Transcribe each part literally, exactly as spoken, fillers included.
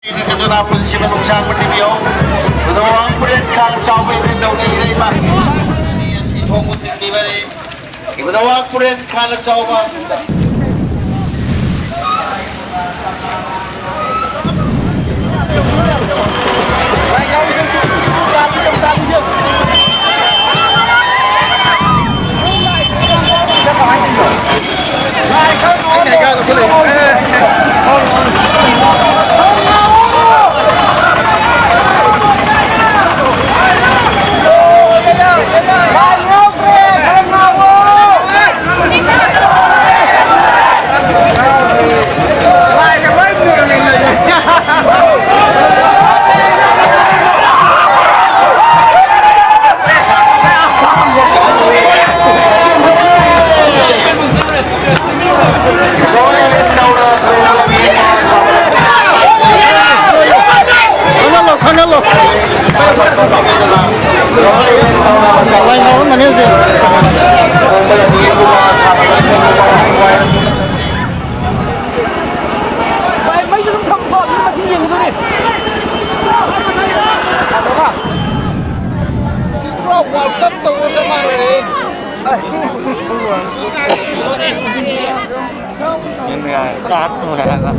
ꯆꯠꯇꯨꯅ ꯄꯨꯟꯁꯤ ꯃꯅꯨꯡ ꯁꯥꯡꯕ ꯊꯤꯕꯤꯌꯨ꯫ ꯈꯨꯗꯣꯜ ꯄꯨꯔꯦꯟ ꯈꯥꯟ ꯆꯥꯎꯕ ꯏꯕꯦꯟꯗꯧꯅ ꯏꯁꯩ ꯄꯥꯡꯕꯤ ꯑꯁꯤ ꯊꯣꯡꯕ ꯊꯤꯟꯕꯤꯕꯅꯤ꯫ ꯈꯨꯗꯣꯜ ꯄꯨꯔꯦꯟ ꯈꯥꯟ ꯆꯥꯎꯕ꯫ ꯈꯪꯍꯜꯂꯣ, ꯈꯪꯍꯜꯂꯣ꯫ ꯂꯥꯏ ꯉꯥꯎꯔꯝꯃꯅꯤ ꯍꯧꯖꯤꯛ꯫ ꯚꯥꯏ, ꯃꯩꯗꯨ ꯑꯗꯨꯝ ꯊꯝꯃꯨꯀꯣ, ꯃꯤ ꯃꯁꯤꯡ ꯌꯦꯡꯈꯤꯗꯣꯏꯅꯦ꯫ ꯁꯤ ꯄꯨꯔꯥ World Cup ꯇꯧꯕ ꯆꯞ ꯃꯥꯟꯅꯔꯦ꯫ ꯌꯦꯡꯕ ꯌꯥꯔꯦ꯫ ꯆꯥꯛ ꯊꯣꯡꯉꯦ ꯍꯥꯏꯕ꯫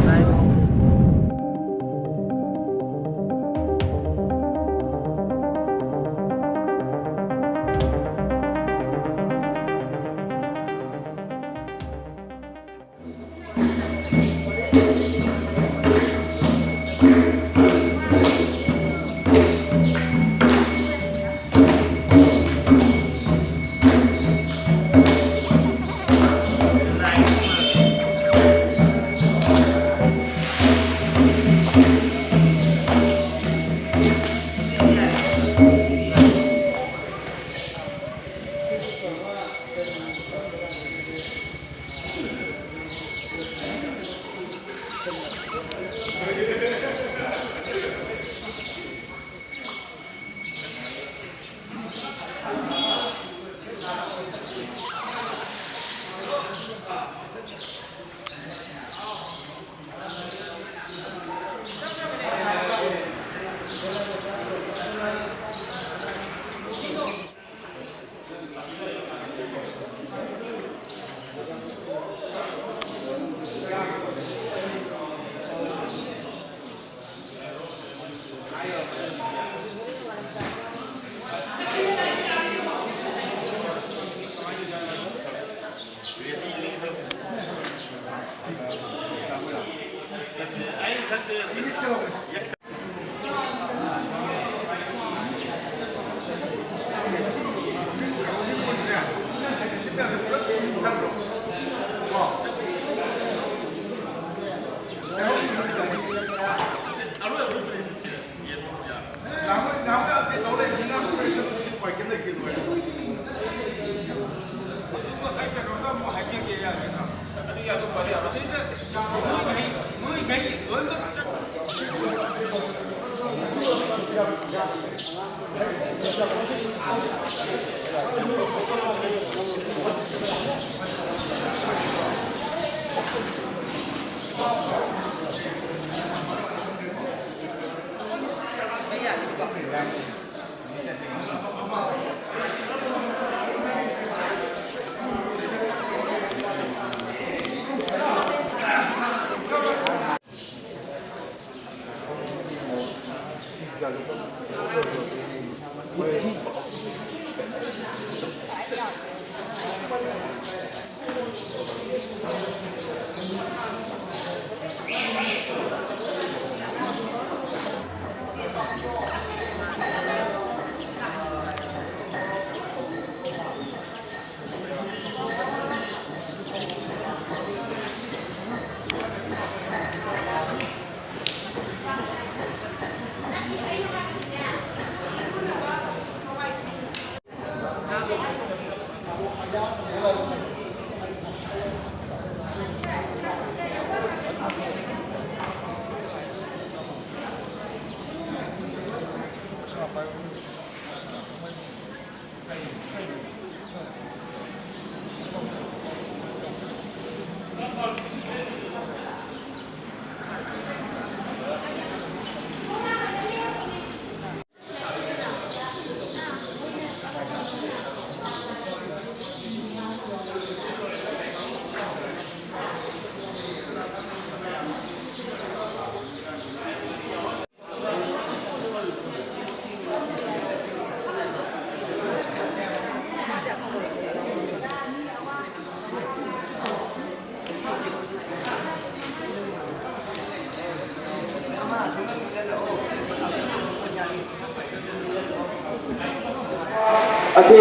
ꯑꯁꯤ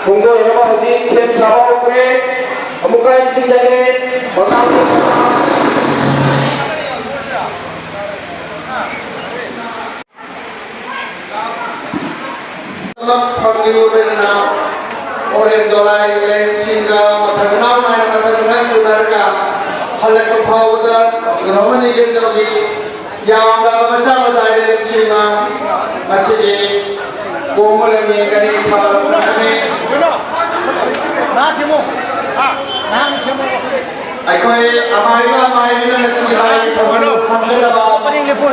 ꯈꯣꯡꯗꯣꯏꯅꯕ ꯍꯧꯖꯤꯛ ꯁꯦꯝ ꯁꯥꯕ ꯍꯧꯈ꯭ꯔꯦ꯫ ꯑꯃꯨꯛꯀ ꯅꯤꯡꯁꯤꯡꯖꯒꯦ, ꯃꯇꯥꯡ ꯐꯪꯂꯤꯕ ꯂꯣꯏꯅꯅ ꯑꯣꯔꯦꯟ ꯗꯣꯂꯥꯏ ꯂꯦꯟꯁꯤꯡꯒ ꯃꯊꯪ ꯃꯅꯥꯎ ꯅꯥꯏꯅ ꯃꯊꯪ ꯃꯊꯪ ꯎꯅꯔꯒ ꯍꯜꯂꯛꯄ ꯐꯥꯎꯕꯗ ꯒ꯭ꯔꯍꯃꯅꯤ ꯀꯦꯟꯗ꯭ꯔꯒꯤ ꯌꯥꯝꯂꯕ ꯃꯆꯥ ꯃꯆꯥ ꯂꯦꯟꯁꯤꯡꯅ ꯉꯁꯤꯒꯤ ꯀꯣꯡꯕ ꯂꯝꯌꯦꯡꯒꯅꯤ ꯁꯥꯟꯅꯔꯛꯀꯅꯤ꯫ ꯑꯩꯈꯣꯏ ꯑꯃꯥꯏꯕ ꯑꯃꯥꯏꯕꯤꯅ ꯉꯁꯤ ꯂꯥꯏꯒꯤ ꯊꯧꯒꯜ ꯐꯝꯒꯗꯕ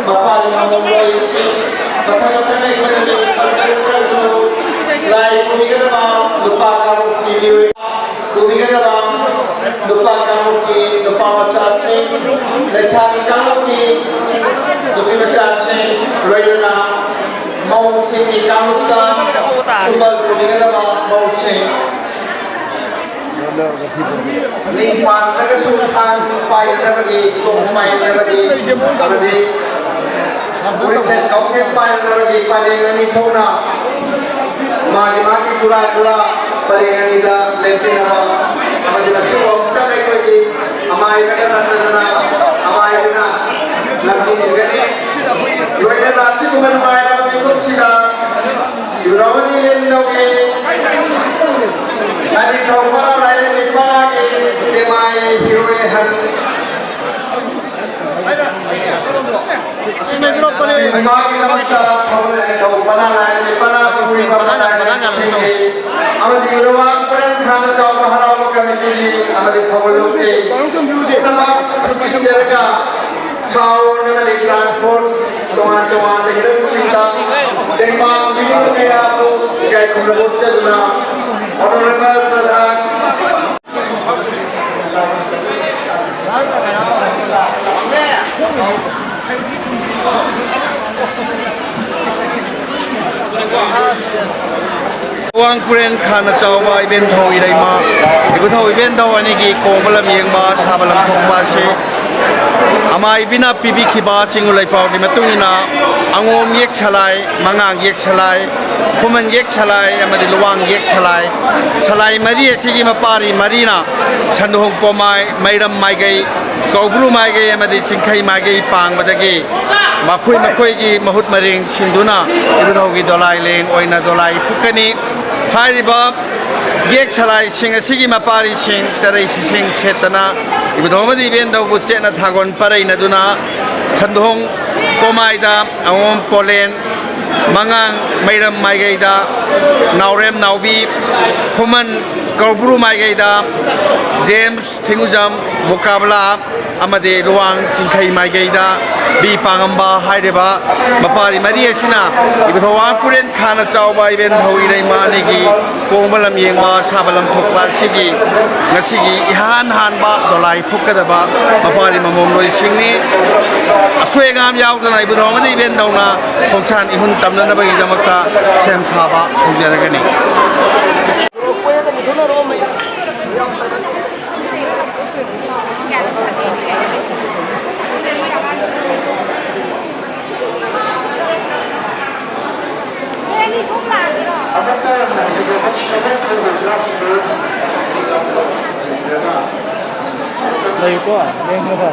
ꯃꯄꯥꯒꯤ ꯃꯃꯣꯟ ꯂꯣꯏꯁꯤ ꯃꯊꯪ ꯃꯊꯪ ꯑꯩꯈꯣꯏꯅ ꯂꯦꯟ ꯄꯟꯖꯔꯒꯁꯨ ꯂꯥꯏ ꯄꯨꯕꯤꯒꯗꯕ ꯅꯨꯄꯥ ꯀꯥꯡꯂꯨꯞꯀꯤ ꯃꯤꯑꯣꯏ ꯄꯨꯕꯤꯒꯗꯕ ꯅꯨꯄꯥ ꯀꯥꯡꯂꯨꯞꯀꯤ ꯅꯨꯄꯥ ꯃꯆꯥꯁꯤꯡ, ꯂꯩꯁꯥꯕꯤ ꯀꯥꯡꯂꯨꯞꯀꯤ ꯅꯨꯄꯤ ꯃꯆꯥꯁꯤꯡ, ꯂꯣꯏꯅꯅ ꯃꯧꯁꯤꯡꯒꯤ ꯀꯥꯡꯂꯨꯞꯇ ꯁꯨꯝꯕꯜ ꯄꯨꯕꯤꯒꯗꯕ ꯃꯧꯁꯤꯡ, ꯅꯤꯡ ꯄꯥꯟꯗ꯭ꯔꯒꯁꯨ ꯊꯥꯡ ꯄꯥꯏꯅꯅꯕꯒꯤ, ꯆꯣꯡ ꯄꯥꯏꯅꯅꯕꯒꯤ ꯑꯃꯗꯤ ꯎꯔꯤꯁꯦ ꯀꯥꯎꯁꯦ ꯄꯥꯏꯅꯅꯕꯒꯤ ꯄꯔꯦꯡ ꯑꯅꯤ ꯊꯣꯛꯅ ꯃꯥꯒꯤ ꯃꯥꯒꯤ ꯆꯨꯔꯥ ꯆꯨꯔꯥ ꯄꯔꯦꯡ ꯑꯅꯤꯗ ꯂꯦꯞꯄꯤꯅꯕ ꯑꯃꯗꯤ ꯃꯁꯤꯕꯨ ꯑꯃꯨꯛꯇꯪ ꯑꯩꯈꯣꯏꯒꯤ ꯑꯃꯥꯏꯕꯅ ꯅꯠꯇ꯭ꯔꯒꯅ ꯑꯃꯥꯏꯕꯅ ꯂꯝꯖꯤꯡꯒꯅꯤ꯫ ꯂꯣꯏꯅꯅ ꯑꯁꯤꯒꯨꯝꯕ ꯅꯨꯡꯉꯥꯏꯔꯕ ꯃꯤꯀꯨꯞꯁꯤꯗ ꯌꯨꯔꯣꯃꯅꯤ ꯂꯦꯟꯗꯧꯒꯤ ꯍꯥꯏꯗꯤ ꯊꯧꯕꯥꯜ ꯂꯥꯏꯔꯦꯝꯕꯤ ꯄꯥꯒꯤ ꯇꯦꯃꯥꯏ ꯍꯤꯔꯣꯏ ꯍꯟ ꯃꯥꯒꯤꯗꯃꯛꯇ ꯊꯧꯒꯜ ꯇꯧꯕꯅ ꯂꯥꯏꯔꯦꯝꯕꯤ ꯄꯅꯥ ꯄꯨꯈ꯭ꯔꯤ ꯃꯃꯥ ꯂꯥꯏꯔꯦꯝꯕꯤꯁꯤꯡꯒꯤ ꯑꯃꯗꯤ ꯌꯨꯔꯣꯋꯥꯡ ꯄꯔꯦꯡ ꯊꯥꯅ ꯆꯥꯎꯕ ꯍꯔꯥꯎꯕ ꯀꯃꯤꯇꯤꯒꯤ ꯑꯃꯗꯤ ꯊꯧꯒꯜ ꯂꯨꯞꯀꯤ ꯄꯨꯝꯅꯃꯛ ꯁꯨꯞꯆꯤꯟꯖꯔꯒ ꯁꯥꯎꯟ ꯑꯃꯗꯤ ꯇ꯭ꯔꯥꯟꯁꯄꯣꯔꯠ ꯇꯣꯉꯥꯟ ꯇꯣꯉꯥꯟꯕ ꯍꯤꯔꯝꯁꯤꯡꯗ ꯇꯦꯡꯕꯥꯡ ꯄꯤꯔꯤꯕ ꯀꯌꯥꯕꯨ ꯏꯀꯥꯏ ꯈꯨꯝꯅꯕ ꯎꯠꯆꯗꯨꯅ ꯑꯣꯅꯔꯦꯕꯜ ꯄ꯭ꯔꯙꯥꯟ ꯋꯥꯡ ꯄꯨꯔꯦꯟ ꯈꯥꯅ ꯆꯥꯎꯕ ꯏꯕꯦꯟꯊꯧ ꯏꯔꯩꯃ, ꯏꯕꯨꯙꯧ ꯏꯕꯦꯟꯊꯧ ꯑꯅꯤꯒꯤ ꯀꯣꯡꯕ ꯂꯝ ꯌꯦꯡꯕ ꯁꯥꯕ ꯂꯝ ꯊꯣꯛꯄ ꯑꯁꯤ ꯑꯃꯥꯏꯕꯤꯅ ꯄꯤꯕꯤꯈꯤꯕ ꯆꯤꯡ ꯂꯩꯄꯥꯎꯒꯤ ꯃꯇꯨꯡ ꯏꯟꯅ, ꯑꯉꯣꯝ ꯌꯦꯛ ꯁꯂꯥꯏ, ꯃꯉꯥꯡ ꯌꯦꯛ ꯁꯂꯥꯏ, ꯈꯨꯃꯟ ꯌꯦꯛ ꯁꯂꯥꯏ ꯑꯃꯗꯤ ꯂꯨꯋꯥꯡ ꯌꯦꯛ ꯁꯂꯥꯏ, ꯁꯂꯥꯏ ꯃꯔꯤ ꯑꯁꯤꯒꯤ ꯃꯄꯥꯔꯤ ꯃꯔꯤꯅ ꯁꯟꯗꯣꯍꯣꯡ ꯄꯣꯃꯥꯏ, ꯃꯩꯔꯝ ꯃꯥꯏꯒꯩ, ꯀꯧꯕ꯭ꯔꯨ ꯃꯥꯏꯒꯩ ꯑꯃꯗꯤ ꯆꯤꯡꯈꯩ ꯃꯥꯏꯒꯩ ꯄꯥꯡꯕꯗꯒꯤ ꯃꯈꯣꯏ ꯃꯈꯣꯏꯒꯤ ꯃꯍꯨꯠ ꯃꯔꯦꯡ ꯁꯤꯟꯗꯨꯅ ꯏꯕꯨꯙꯧꯒꯤ ꯗꯣꯂꯥꯏ ꯂꯦꯡ ꯑꯣꯏꯅ ꯗꯣꯂꯥꯏ ꯐꯨꯛꯀꯅꯤ꯫ ꯍꯥꯏꯔꯤꯕ ꯌꯦꯛ ꯁꯂꯥꯏꯁꯤꯡ ꯑꯁꯤꯒꯤ ꯃꯄꯥꯔꯤꯁꯤꯡ ꯆꯔꯩ ꯐꯤꯁꯦꯡ ꯁꯦꯠꯇꯅ ꯏꯕꯨꯙꯧ ꯑꯃꯗꯤ ꯏꯕꯦꯟꯙꯧꯕꯨ ꯆꯦꯠꯅ ꯊꯥꯒꯣꯟ ꯄꯔꯩꯅꯗꯨꯅ ꯁꯟꯗꯣꯡ ꯀꯣꯃꯥꯏꯗ, ꯑꯉꯣꯝ ꯄꯣꯂꯦꯟ, ꯃꯉꯥꯡ ꯃꯩꯔꯝ ꯃꯥꯏꯒꯩꯗ, ꯅꯥꯎꯔꯦꯝ ꯅꯥꯎꯕꯤ, ꯈꯨꯃꯟ ꯀꯧꯕ꯭ꯔꯨ ꯃꯥꯏꯒꯩꯗ, ꯖꯦꯝꯁ ꯊꯤꯡꯒꯨꯖꯝ ꯃꯨꯀꯥꯕꯂꯥ ꯑꯃꯗꯤ ꯂꯨꯋꯥꯡ ꯆꯤꯡꯈꯩ ꯃꯥꯏꯒꯩꯗ ꯕꯤ ꯄꯥꯉꯝꯕ ꯍꯥꯏꯔꯤꯕ ꯃꯄꯥꯔꯤ ꯃꯔꯤ ꯑꯁꯤꯅ ꯏꯕꯨꯙꯧ ꯋꯥꯡ ꯄꯨꯔꯦꯟ ꯈꯥꯅ ꯆꯥꯎꯕ ꯏꯕꯦꯟ ꯙꯧ ꯏꯔꯩꯃ ꯑꯅꯤꯒꯤ ꯀꯣꯡꯕ ꯂꯝꯌꯦꯡꯕ ꯁꯥꯕ ꯂꯝꯊꯣꯛꯄ ꯑꯁꯤꯒꯤ ꯉꯁꯤꯒꯤ ꯏꯍꯥꯟ ꯍꯥꯟꯕ ꯗꯣꯂꯥꯏ ꯐꯨꯛꯀꯗꯕ ꯃꯄꯥꯔꯤ ꯃꯃꯣꯝꯂꯣꯏꯁꯤꯡꯅꯤ꯫ ꯑꯁꯣꯏ ꯑꯉꯥꯝ ꯌꯥꯎꯗꯅ ꯏꯕꯨꯙꯧ ꯑꯃꯗꯤ ꯏꯕꯦꯟ ꯙꯧꯅ ꯈꯣꯡꯁꯥꯟ ꯏꯍꯨꯟ ꯇꯝꯅꯅꯕꯒꯤꯗꯃꯛꯇ ꯁꯦꯝ ꯁꯥꯕ ꯍꯧꯖꯔꯒꯅꯤ꯫ ꯂꯩꯀꯣ, ꯂꯦꯡꯉꯒ꯫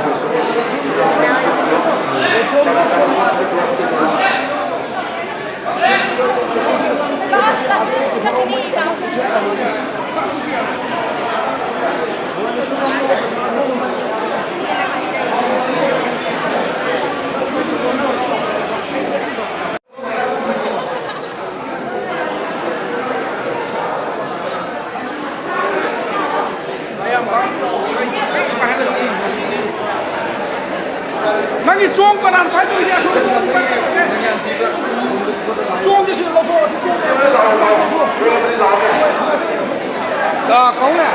ꯅꯪꯒꯤ ꯆꯣꯡ ꯀꯅꯥꯅ ꯄꯥꯏꯗꯧꯔꯤꯒꯦ? ꯑꯁꯣꯝꯗ ꯆꯣꯡ ꯄꯥꯏꯗꯧꯔꯤꯒꯦ? ꯆꯣꯡꯁꯤ ꯁꯤꯗ ꯂꯧꯊꯣꯛꯑꯣ, ꯁꯤ ꯆꯣꯡ꯫ ꯑꯥ, ꯀꯧꯅꯦ꯫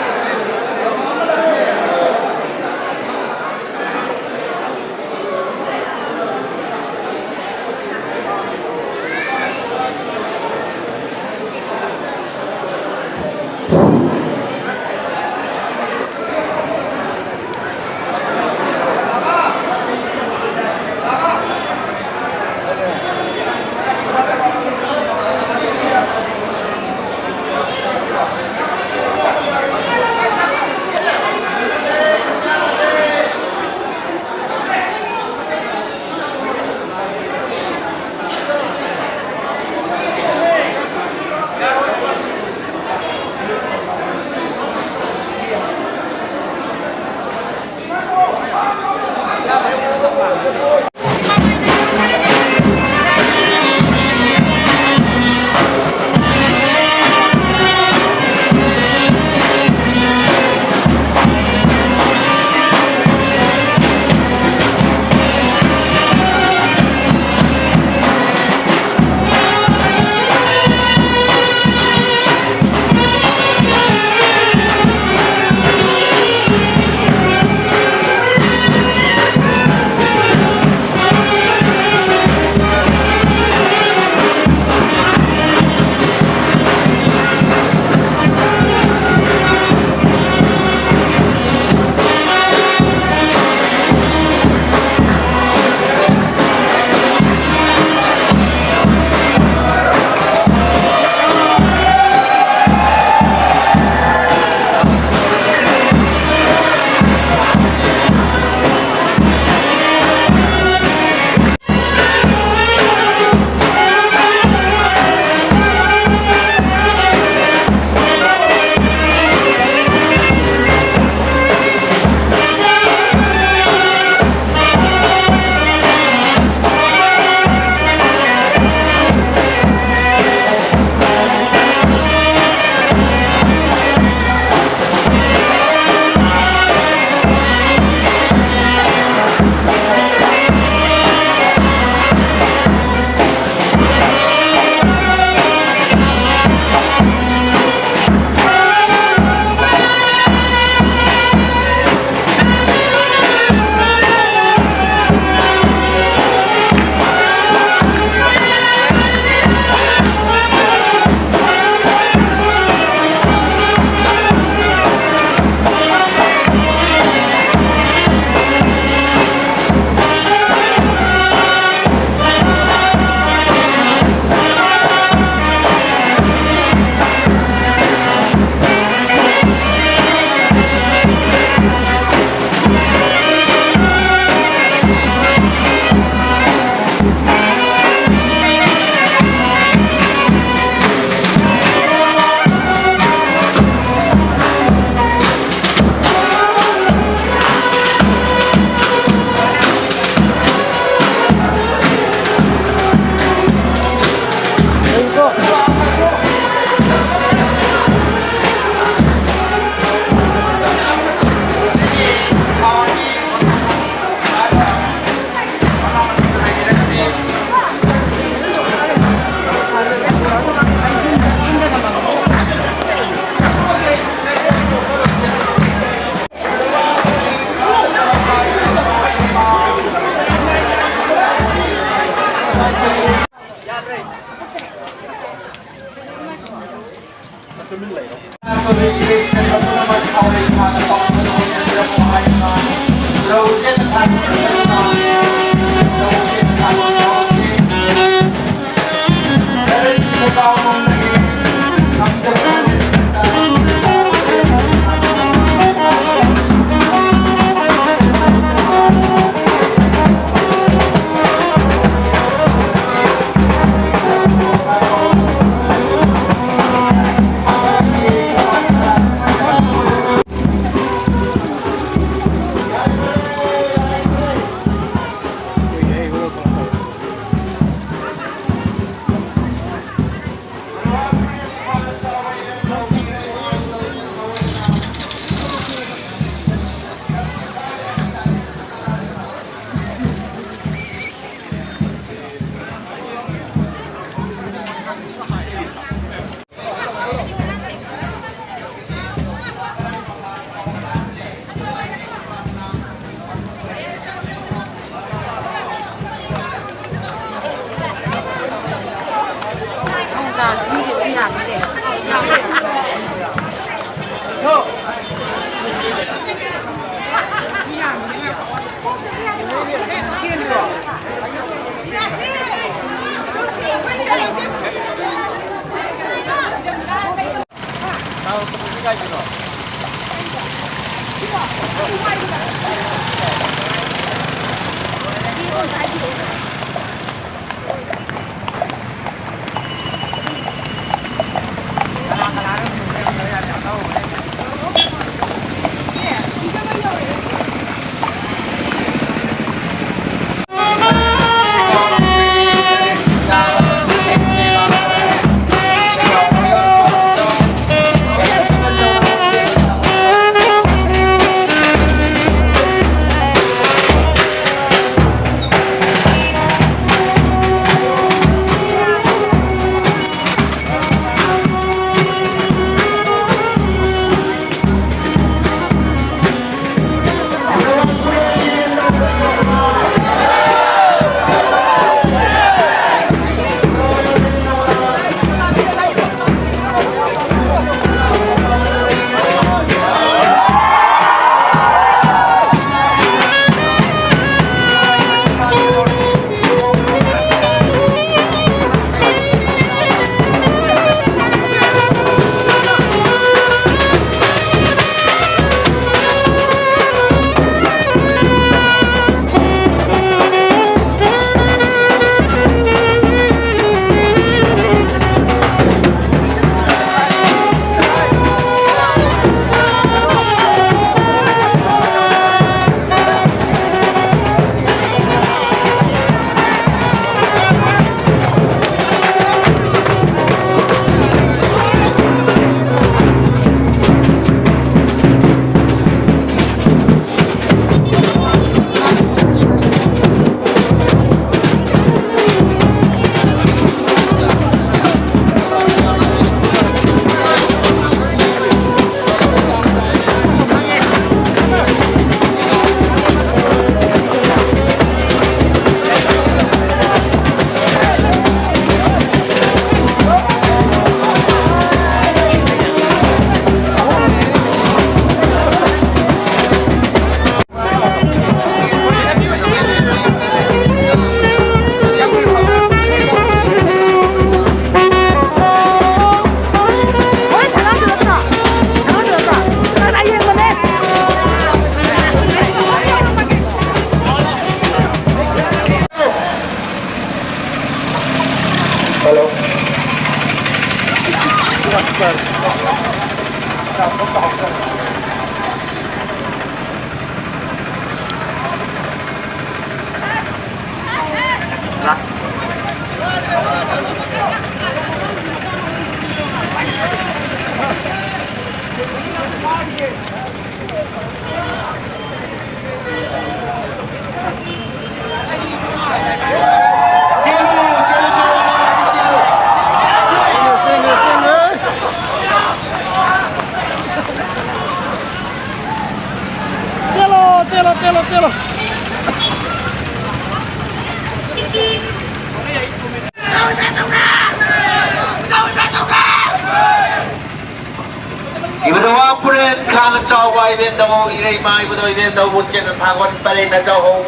ꯏꯕꯨꯙꯧ ꯋꯥꯡꯄꯨꯔꯦꯟ ꯈꯥꯅ ꯆꯥꯎꯕ ꯏꯕꯦꯟꯗꯧ, ꯏꯔꯩꯃ ꯏꯕꯨꯙꯧ ꯏꯕꯦꯟꯗꯧꯕꯨ ꯆꯦꯠꯅ ꯊꯥꯒꯣꯟ ꯄꯔꯦꯡꯅ ꯆꯥꯎꯍꯧ꯫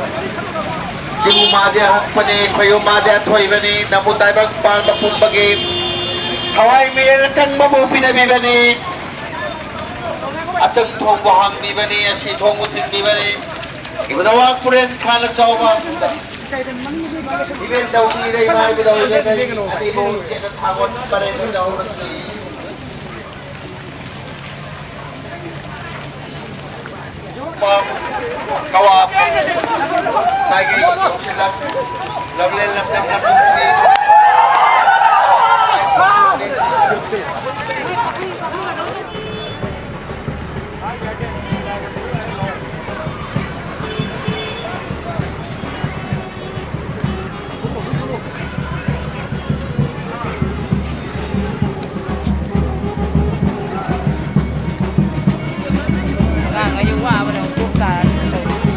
ꯆꯤꯡꯉꯨ ꯃꯥꯗꯤ ꯑꯍꯛꯄꯅꯤ, ꯈꯣꯏꯌꯨ ꯃꯥꯗꯤ ꯑꯊꯣꯏꯕꯅꯤ, ꯅꯃꯨ ꯇꯥꯏꯕꯪ ꯄꯥꯟꯕ ꯄꯨꯝꯕꯒꯤ ꯊꯋꯥꯏ ꯃꯤꯔꯦꯜ ꯑꯆꯪꯕꯕꯨ ꯄꯤꯅꯕꯤꯕꯅꯤ꯫ ꯑꯆꯪ ꯊꯣꯡꯕꯨ ꯍꯥꯡꯕꯤꯕꯅꯤ, ꯑꯁꯤ ꯊꯣꯡꯕꯨ ꯊꯤꯟꯕꯤꯕꯅꯤ꯫ ꯏꯕꯨꯙꯧ ꯋꯥꯡꯄꯨꯔꯦꯟ ꯈꯥꯅ ꯆꯥꯎꯕ ꯏꯕꯦꯟꯗꯧꯒꯤ ꯏꯔꯩꯃ ꯏꯕꯨꯙꯧ ꯏꯕꯦꯟꯗꯧ ꯑꯅꯤꯕꯨ ꯆꯦꯠꯅ ꯊꯥꯒꯣꯟ ꯄꯔꯦꯡꯅ ꯆꯥꯎꯍꯧꯔꯁꯤ꯫ ꯄꯥꯎ ꯀꯋꯥ ꯃꯥꯏꯀꯩ ꯌꯧꯁꯤꯜꯂꯛ ꯂꯝꯂꯦꯟ ꯂꯝꯗꯝ ꯂꯝꯗꯝꯁꯤ ꯑꯉꯥꯡ ꯑꯌꯨꯛ ꯋꯥꯕꯅ ꯃꯀꯣꯛ ꯇꯥꯔꯅꯤ ꯇꯧꯔꯤꯁꯦ꯫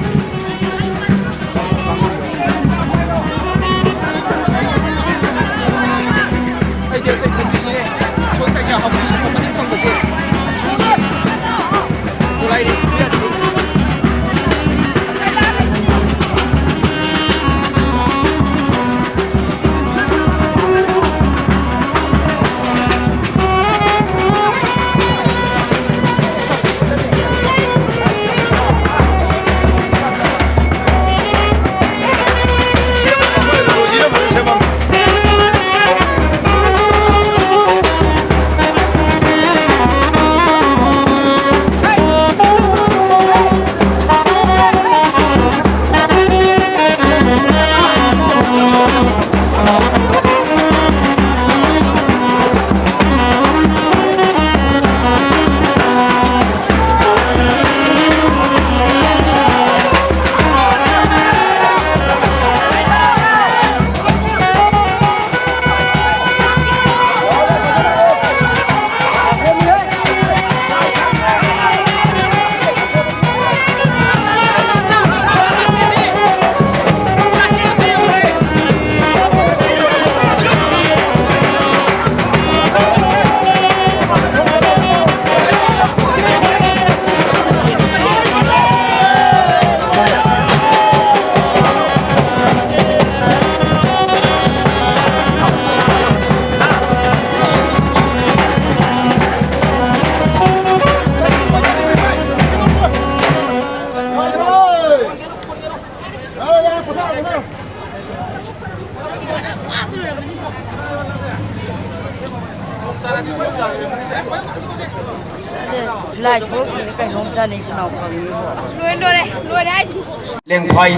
ꯑꯁ, ꯑꯗꯨ ꯂꯥꯏ ꯊꯣꯛꯂꯛꯇ꯭ꯔꯗꯤ ꯀꯩꯅꯣꯝ ꯆꯥꯅꯩ ꯈꯅꯥꯎ ꯀꯪꯉꯤꯕꯣ꯫ ꯑꯁ, ꯂꯣꯏꯔꯦ, ꯂꯣꯏꯔꯦ, ꯂꯣꯏꯔꯦ ꯍꯥꯏꯁꯤꯅꯤ꯫ ꯂꯦꯡꯐꯥꯏ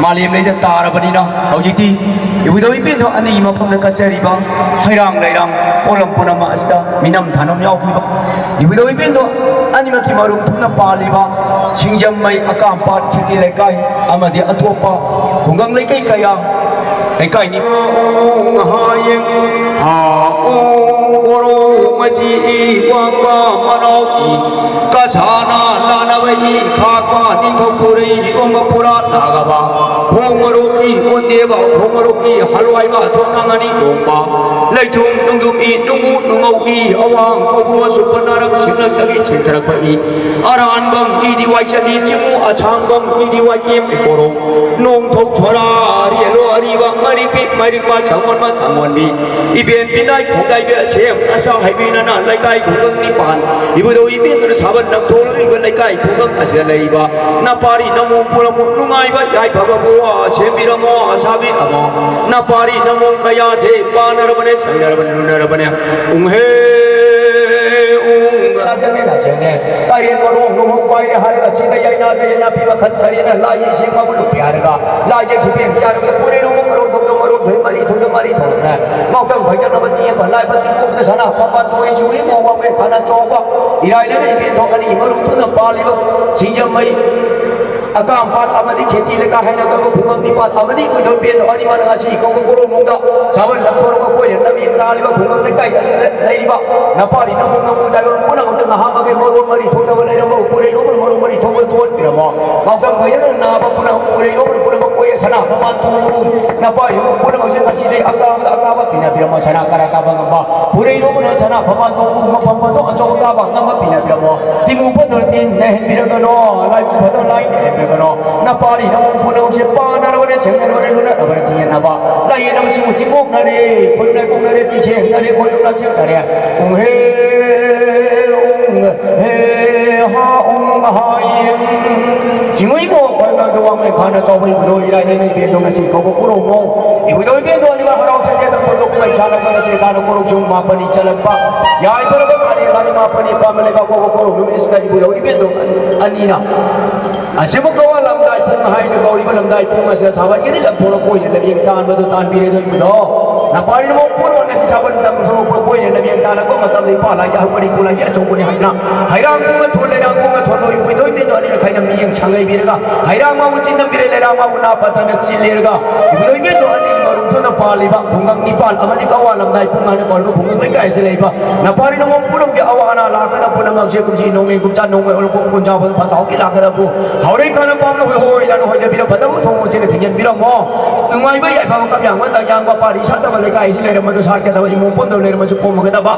ꯃꯥꯂꯦꯝ ꯂꯩꯗ ꯇꯥꯔꯕꯅꯤꯅ ꯍꯧꯖꯤꯛꯇꯤ ꯏꯕꯨꯙꯧ ꯏꯕꯦꯟꯗꯣ ꯑꯅꯤ ꯃꯐꯝꯗ ꯀꯠꯆꯔꯤꯕ ꯍꯩꯔꯥꯡ ꯂꯩꯔꯥꯡ ꯄꯣꯠꯂꯝ ꯄꯨꯝꯅꯃꯛ ꯑꯁꯤꯗ ꯃꯤꯅꯝ ꯊꯥꯅꯝ ꯌꯥꯎꯈꯤꯕ ꯏꯕꯨꯙꯧ ꯏꯕꯦꯟꯗꯣ ꯑꯅꯤꯃꯛꯀꯤ ꯃꯔꯨꯝ ꯊꯨꯡꯅ ꯄꯥꯜꯂꯤꯕ ꯁꯤꯡꯖꯃꯩ ꯑꯀꯥꯝꯄꯥꯠ ꯈꯦꯇꯤ ꯂꯩꯀꯥꯏ ꯑꯃꯗꯤ ꯑꯇꯣꯞꯄ ꯈꯨꯡꯒꯪ ꯂꯩꯀꯥꯏ ꯀꯌꯥ ꯂꯩꯀꯥꯏꯅꯤ꯫ ꯍꯥꯌꯦꯡ ꯍꯥꯎ ꯀꯣꯔꯧ ꯃꯆꯤ ꯏ ꯋꯥꯡꯕ ꯃꯅꯥꯎ ꯏ ꯀꯁꯥꯅ ꯂꯥꯟꯅꯕ ꯏ ꯈꯥꯛꯄ ꯅꯤꯡꯊꯧ ꯄꯨꯔꯩ ꯏꯔꯣꯝꯕ ꯄꯨꯔꯥ ꯅꯥꯒꯕ ꯈꯣꯡ ꯃꯔꯣꯛꯀꯤ ꯑꯣꯟꯗꯦꯕ ꯈꯣꯡ ꯃꯔꯣꯛꯀꯤ ꯍꯜꯋꯥꯏꯕ ꯊꯣꯛꯅ ꯉꯥꯅꯤ ꯂꯣꯡꯕ ꯂꯩꯊꯨꯝ ꯅꯨꯡꯗꯨꯝ ꯏ ꯅꯨꯡꯉꯨ ꯅꯨꯡꯉꯧ ꯏ ꯑꯋꯥꯡ ꯀꯧꯕ꯭ꯔꯣ ꯁꯨꯞꯄ ꯅꯥꯔꯛ ꯁꯤꯡꯅꯛꯇꯒꯤ ꯆꯦꯟꯊꯔꯛꯄ ꯏ ꯑꯔꯥꯟꯕꯝ ꯏꯗꯤ ꯋꯥꯏꯆꯠꯂꯤ ꯆꯤꯡꯉꯨ ꯑꯁꯥꯡꯕꯝ ꯏꯗꯤ ꯋꯥꯏꯀꯦꯝ ꯏꯀꯣꯔꯧ ꯅꯣꯡꯊꯧ ꯊꯣꯔꯥ ꯔꯦꯂꯣ ꯑꯔꯤꯕ ꯃꯔꯤꯛꯄꯤ ꯃꯔꯤꯛꯄ ꯁꯪꯉꯣꯟꯕ ꯁꯪꯉꯣꯟꯕꯤ ꯏꯕꯦꯟ ꯄꯤꯅꯥꯏ ꯈꯣꯡꯗꯥꯏꯕꯤ ꯑꯁꯦꯝ ꯑꯁꯥ ꯍꯥꯏꯕꯤꯅꯅ ꯂꯩꯀꯥꯏ ꯈꯨꯡꯒꯪ ꯅꯤꯄꯥꯟ ꯏꯕꯨꯙꯧ ꯏꯕꯦꯟꯗꯨꯅ ꯁꯥꯕꯟ ꯂꯪꯊꯣꯛꯂꯛꯂꯤꯕ ꯂꯩꯀꯥꯏ ꯈꯨꯡꯒꯪ ꯑꯁꯤꯗ ꯂꯩꯔꯤꯕ ꯅꯄꯥꯔꯤ ꯅꯃꯣꯝ ꯄꯨꯝꯅꯃꯛ ꯅꯨꯡꯉꯥꯏꯕ ꯌꯥꯏꯐꯕꯕꯨ ꯁꯦꯝꯕꯤꯔꯝꯃꯣ ꯁꯥꯕꯤꯔꯝꯃꯣ ꯅꯄꯥꯔꯤ ꯅꯃꯣꯝ ꯀꯌꯥꯁꯦ ꯄꯥꯟꯅꯔꯕꯅꯦ ꯁꯪꯅꯔꯕꯅꯦ ꯂꯨꯅꯔꯕꯅꯦ ꯎꯡꯍꯦ ꯎꯡ ꯂꯥꯛꯆꯅꯦ ꯂꯥꯛꯆꯅꯦ ꯇꯔꯦꯠ ꯃꯔꯣꯡ ꯂꯨꯍꯣꯡ ꯄꯥꯏꯔꯦ ꯍꯥꯏꯔꯒ ꯁꯤꯗ ꯌꯥꯏꯅꯥꯗ ꯌꯥꯏꯅꯥ ꯄꯤꯕ ꯈꯟ ꯇꯔꯦꯠꯅ ꯂꯥꯏ ꯏꯁꯤꯡ ꯃꯒꯨꯟ ꯂꯨꯞꯄꯤ ꯍꯥꯏꯔꯒ ꯂꯥꯏꯁꯦ ꯈꯤꯄꯦꯟ ꯆꯥꯔꯒ ꯄꯨꯔꯦ ꯂꯨꯍꯣꯡ ꯃꯔꯣꯡ ꯊꯣꯛꯇ ꯃꯔꯣꯡ ꯊꯣꯏ ꯃꯔꯤ ꯊꯣꯏꯗ ꯃꯔꯤ ꯊꯣꯛꯅ ꯉꯥꯎꯇꯪ ꯐꯩꯗꯅꯕ ꯇꯦꯟꯕ ꯂꯥꯏꯕ ꯇꯤꯡꯀꯣꯛꯇ ꯁꯅꯥ ꯐꯝꯕꯥꯜ ꯊꯣꯛꯏ ꯆꯨꯏ ꯃꯣꯡ ꯋꯥꯡꯃꯩ ꯈꯥꯅ ꯆꯥꯎꯕ ꯏꯔꯥꯏ ꯂꯩꯃ ꯏꯕꯦꯟ ꯊꯣꯛꯀꯅꯤ ꯃꯔꯨꯝ ꯊꯨꯅ ꯄꯥꯜꯂꯤꯕ ꯁꯤꯡꯖꯃꯩ ꯑꯀꯥꯝꯄꯥꯠ ꯑꯃꯗꯤ ꯈꯦꯇꯤ ꯂꯩꯀꯥꯏ ꯍꯥꯏꯅ ꯀꯧꯕ ꯈꯨꯡꯒꯪ ꯅꯤꯄꯥꯜ ꯑꯃꯗꯤ ꯏꯕꯨꯙꯧ ꯏꯕꯦꯟ ꯑꯔꯤꯃꯅ ꯉꯁꯤ ꯀꯧꯕ ꯀꯣꯔꯣꯃꯣꯡꯗ ꯁꯥꯕꯟ ꯂꯝꯊꯣꯔꯒ ꯀꯣꯏꯔꯦ ꯂꯝꯌꯦꯡ ꯇꯥꯔꯤꯕ ꯈꯨꯡꯒꯪ ꯂꯩꯀꯥꯏ ꯑꯁꯤꯗ ꯂꯩꯔꯤꯕ ꯅꯄꯥꯔꯤ ꯅꯃꯣꯝ ꯅꯃꯨ ꯇꯥꯏꯕꯪ ꯄꯨꯝꯅꯃꯛꯇ ꯉꯍꯥꯛ ꯃꯈꯩ ꯃꯔꯣꯟ ꯃꯔꯤ ꯊꯣꯛꯇꯕ ꯂꯩꯔꯝꯕ ꯎꯄꯨꯔꯩꯔꯣꯝ ꯃꯔꯣꯟ ꯃꯔꯤ ꯊꯣꯛꯄ ꯊꯣꯛꯍꯟꯕꯤꯔꯝꯃꯣ ꯉꯥꯎꯇꯪ ꯐꯩꯗꯅ ꯅꯥꯕ ꯄꯨꯝꯅꯃꯛ ꯎꯄꯨꯔꯩꯔꯣꯝ ꯄꯨꯝꯅꯃꯛ ꯀꯣꯏꯔꯦ ꯁꯅꯥ ꯃꯃꯥꯟ ꯇꯣꯡꯂꯨ ꯅꯄꯥꯔꯤ ꯅꯃꯣꯝ ꯄꯨꯝꯅꯃꯛꯁꯦ ꯉꯁꯤꯗꯤ ꯑꯀꯥꯕꯗ ꯑꯀꯥꯕ ꯄꯤꯅꯕꯤꯔꯝꯃꯣ ꯁꯅꯥ ꯀꯔꯥ ꯀꯥꯕ ꯉꯝꯕ ꯎꯄꯨꯔꯩꯔꯣꯝ ꯄꯨꯝꯅꯃꯛ ꯁꯅꯥ ꯃꯃꯥꯟ ꯇꯣꯡꯂꯨ ꯃꯐꯝ ꯐꯗꯣ ꯑꯆꯧꯕ ꯀꯥꯕ ꯉꯝꯕ ꯄꯤꯅꯕꯤꯔꯝꯃꯣ ꯇꯤꯃꯨ ꯐꯗꯣ ꯇꯤꯟ ꯅꯥꯏꯍꯟꯕꯤꯔꯒꯅꯣ ꯂꯥꯏꯕꯨ ꯐꯗꯣ ꯂꯥꯏ ꯅꯥꯏꯍꯟꯕꯤꯔꯒꯅꯣ ꯅꯄꯥꯔꯤ ꯅꯃꯣꯝ ꯄꯨꯝꯅꯃꯛꯁꯦ ꯄꯥꯟꯅꯔꯕꯅꯦ ꯁꯦꯡꯅꯔꯕꯅꯦ ꯂꯨꯅꯔꯕꯅꯦ ꯇꯤꯟꯅꯕ ꯂꯥꯏꯌꯦꯠꯅꯕꯁꯤꯡꯕꯨ ꯇꯤꯡꯀꯣꯛꯅꯔꯦ ꯈꯣꯏꯔꯨꯝꯅ ꯀꯣꯛꯅꯔꯦ ꯇꯤꯁꯦꯡꯅꯔꯦ ꯈꯣꯏꯔꯨꯝꯅ ꯆꯦꯛꯅꯔꯦ ꯎꯡꯍꯦ ꯎꯡ ꯍꯦ ꯍꯥ ꯎꯡ ꯍꯥ ꯌꯦꯡ ꯆꯤꯡꯉꯨꯏꯕꯣ ꯈꯣꯏꯔꯨꯝꯅ ꯋꯥꯡꯃꯩ ꯈꯥꯅ ꯆꯥꯎꯕ ꯏꯕꯨꯙꯧ ꯏꯔꯥꯏ ꯂꯩꯃ ꯏꯕꯦꯟꯗꯣ ꯉꯁꯤ ꯀꯧꯕ ꯀꯨꯔꯧꯃꯣ ꯏꯕꯨꯙꯧ ꯏꯕꯦꯟꯗꯣ ꯑꯅꯤꯃꯛ ꯍꯔꯥꯎ ꯆꯠꯆꯦꯗ ꯀꯨꯝꯍꯩ ꯁꯥꯟꯅꯕ ꯉꯁꯤ ꯀꯥꯟꯅ ꯀꯣꯔꯧ ꯆꯤꯡ ꯃꯥꯄꯟꯅꯤ ꯆꯜꯂꯛꯄ, ꯌꯥꯏꯐꯔꯕ ꯀꯥꯂꯦꯟ ꯊꯥꯒꯤ ꯃꯥꯄꯟꯅꯤ ꯄꯥꯟꯕ ꯂꯩꯕꯥꯛ ꯄꯣꯛꯄ ꯀꯣꯔꯧ ꯅꯨꯃꯤꯠ ꯑꯁꯤꯗ ꯏꯕꯨꯙꯧ ꯏꯕꯦꯟꯗꯧ ꯑꯅꯤꯅ ꯑꯁꯤꯕꯨ ꯀꯋꯥ ꯂꯝꯗꯥꯏ ꯄꯨꯡ ꯍꯥꯏꯅ ꯀꯧꯔꯤꯕ ꯂꯝꯗꯥꯏ ꯄꯨꯡ ꯑꯁꯤꯗ ꯁꯥꯕꯟꯒꯤꯗꯤ ꯂꯝꯊꯣꯛꯂꯛꯄ ꯑꯣꯏꯅ ꯂꯝꯌꯦꯡ ꯇꯥꯟꯕꯗꯨ ꯇꯥꯟꯕꯤꯔꯦ ꯑꯗꯣ ꯏꯕꯨꯙꯧ꯫ ꯅꯄꯥꯔꯤ ꯅꯃꯣꯝ ꯄꯨꯝꯅꯃꯛ ꯉꯁꯤ ꯁꯥꯕꯟ ꯂꯝꯊꯣꯛꯂꯛꯄ ꯑꯣꯏꯅ ꯂꯝꯌꯦꯡ ꯇꯥꯜꯂꯛꯄ ꯃꯇꯝꯗ ꯏꯄꯥ ꯂꯥꯏꯒꯤ ꯍꯧꯒꯠ ꯏꯄꯨ ꯂꯥꯏꯒꯤ ꯑꯆꯧꯕꯅꯤ ꯍꯥꯏꯅ ꯍꯩꯔꯥꯡ ꯄꯨꯡꯅ ꯊꯣꯟ ꯂꯩꯔꯥꯡ ꯄꯨꯡꯅ ꯊꯣꯟꯕ ꯏꯕꯨꯙꯧ ꯏꯕꯦꯟꯗꯧ ꯑꯅꯤꯅ ꯈꯥꯏꯅ ꯃꯤꯠꯌꯦꯡ ꯁꯥꯡ ꯂꯩꯕꯤꯔꯒ ꯍꯩꯔꯥꯡ ꯃꯥꯕꯨ ꯆꯤꯟꯗꯝꯕꯤꯔꯦ ꯂꯩꯔꯥꯡ ꯃꯥꯕꯨ ꯅꯥ ꯄꯥꯊꯅ ꯆꯤꯜꯂꯦꯔꯒ ꯏꯕꯨꯙꯧ ꯏꯕꯦꯟꯗꯧ ꯑꯅꯤꯒꯤ ꯃꯔꯨꯝ ꯊꯣꯟꯅ ꯄꯥꯜꯂꯤꯕ ꯈꯨꯡꯒꯪ ꯅꯤꯄꯥꯜ ꯑꯃꯗꯤ ꯀꯋꯥ ꯂꯝꯗꯥꯏ ꯄꯨꯡ ꯍꯥꯏꯅ ꯀꯧꯔꯤꯕ ꯈꯨꯡꯒꯪ ꯂꯩꯀꯥꯏ ꯑꯁꯤ ꯂꯩꯕ ꯅꯄꯥꯔꯤ ꯅꯃꯣꯝ ꯄꯨꯝꯅꯃꯛꯀꯤ ꯑꯋꯥ ꯑꯅꯥ ꯂꯥꯛꯀꯗꯕ ꯄꯨꯝꯅꯃꯛꯁꯦ ꯀꯨꯝꯁꯤ ꯅꯣꯡꯃꯩ ꯀꯨꯝꯆꯥ ꯅꯣꯡꯃꯩ ꯑꯣꯂꯛꯄ ꯀꯨꯝꯖꯥꯕ ꯐꯥꯊꯥꯎꯒꯤ ꯂꯥꯛꯀꯗꯕꯕꯨ ꯍꯧꯔꯩ ꯈꯥꯅ ꯄꯥꯝꯅ ꯍꯣꯏ ꯍꯣꯏ ꯂꯥꯅ ꯍꯣꯏꯗꯕꯤꯔ ꯐꯠꯇꯕ ꯊꯣꯡ ꯃꯆꯦꯅ ꯊꯤꯡꯖꯤꯟꯕꯤꯔꯝꯃꯣ꯫ ꯅꯨꯡꯉꯥꯏꯕ ꯌꯥꯏꯐꯕ ꯀꯞ ꯌꯥꯡꯕ ꯇꯥꯛ ꯌꯥꯡꯕ ꯄꯥꯔꯤ ꯁꯥꯠꯇꯕ ꯂꯩꯀꯥꯏ ꯑꯁꯤ ꯂꯩꯔꯝꯕꯗꯣ ꯁꯥꯠꯀꯗꯕ ꯏꯃꯨꯡ ꯄꯨꯝꯅꯃꯛ ꯂꯩꯔꯝꯃꯁꯨ ꯄꯣꯝꯃꯒꯗꯕ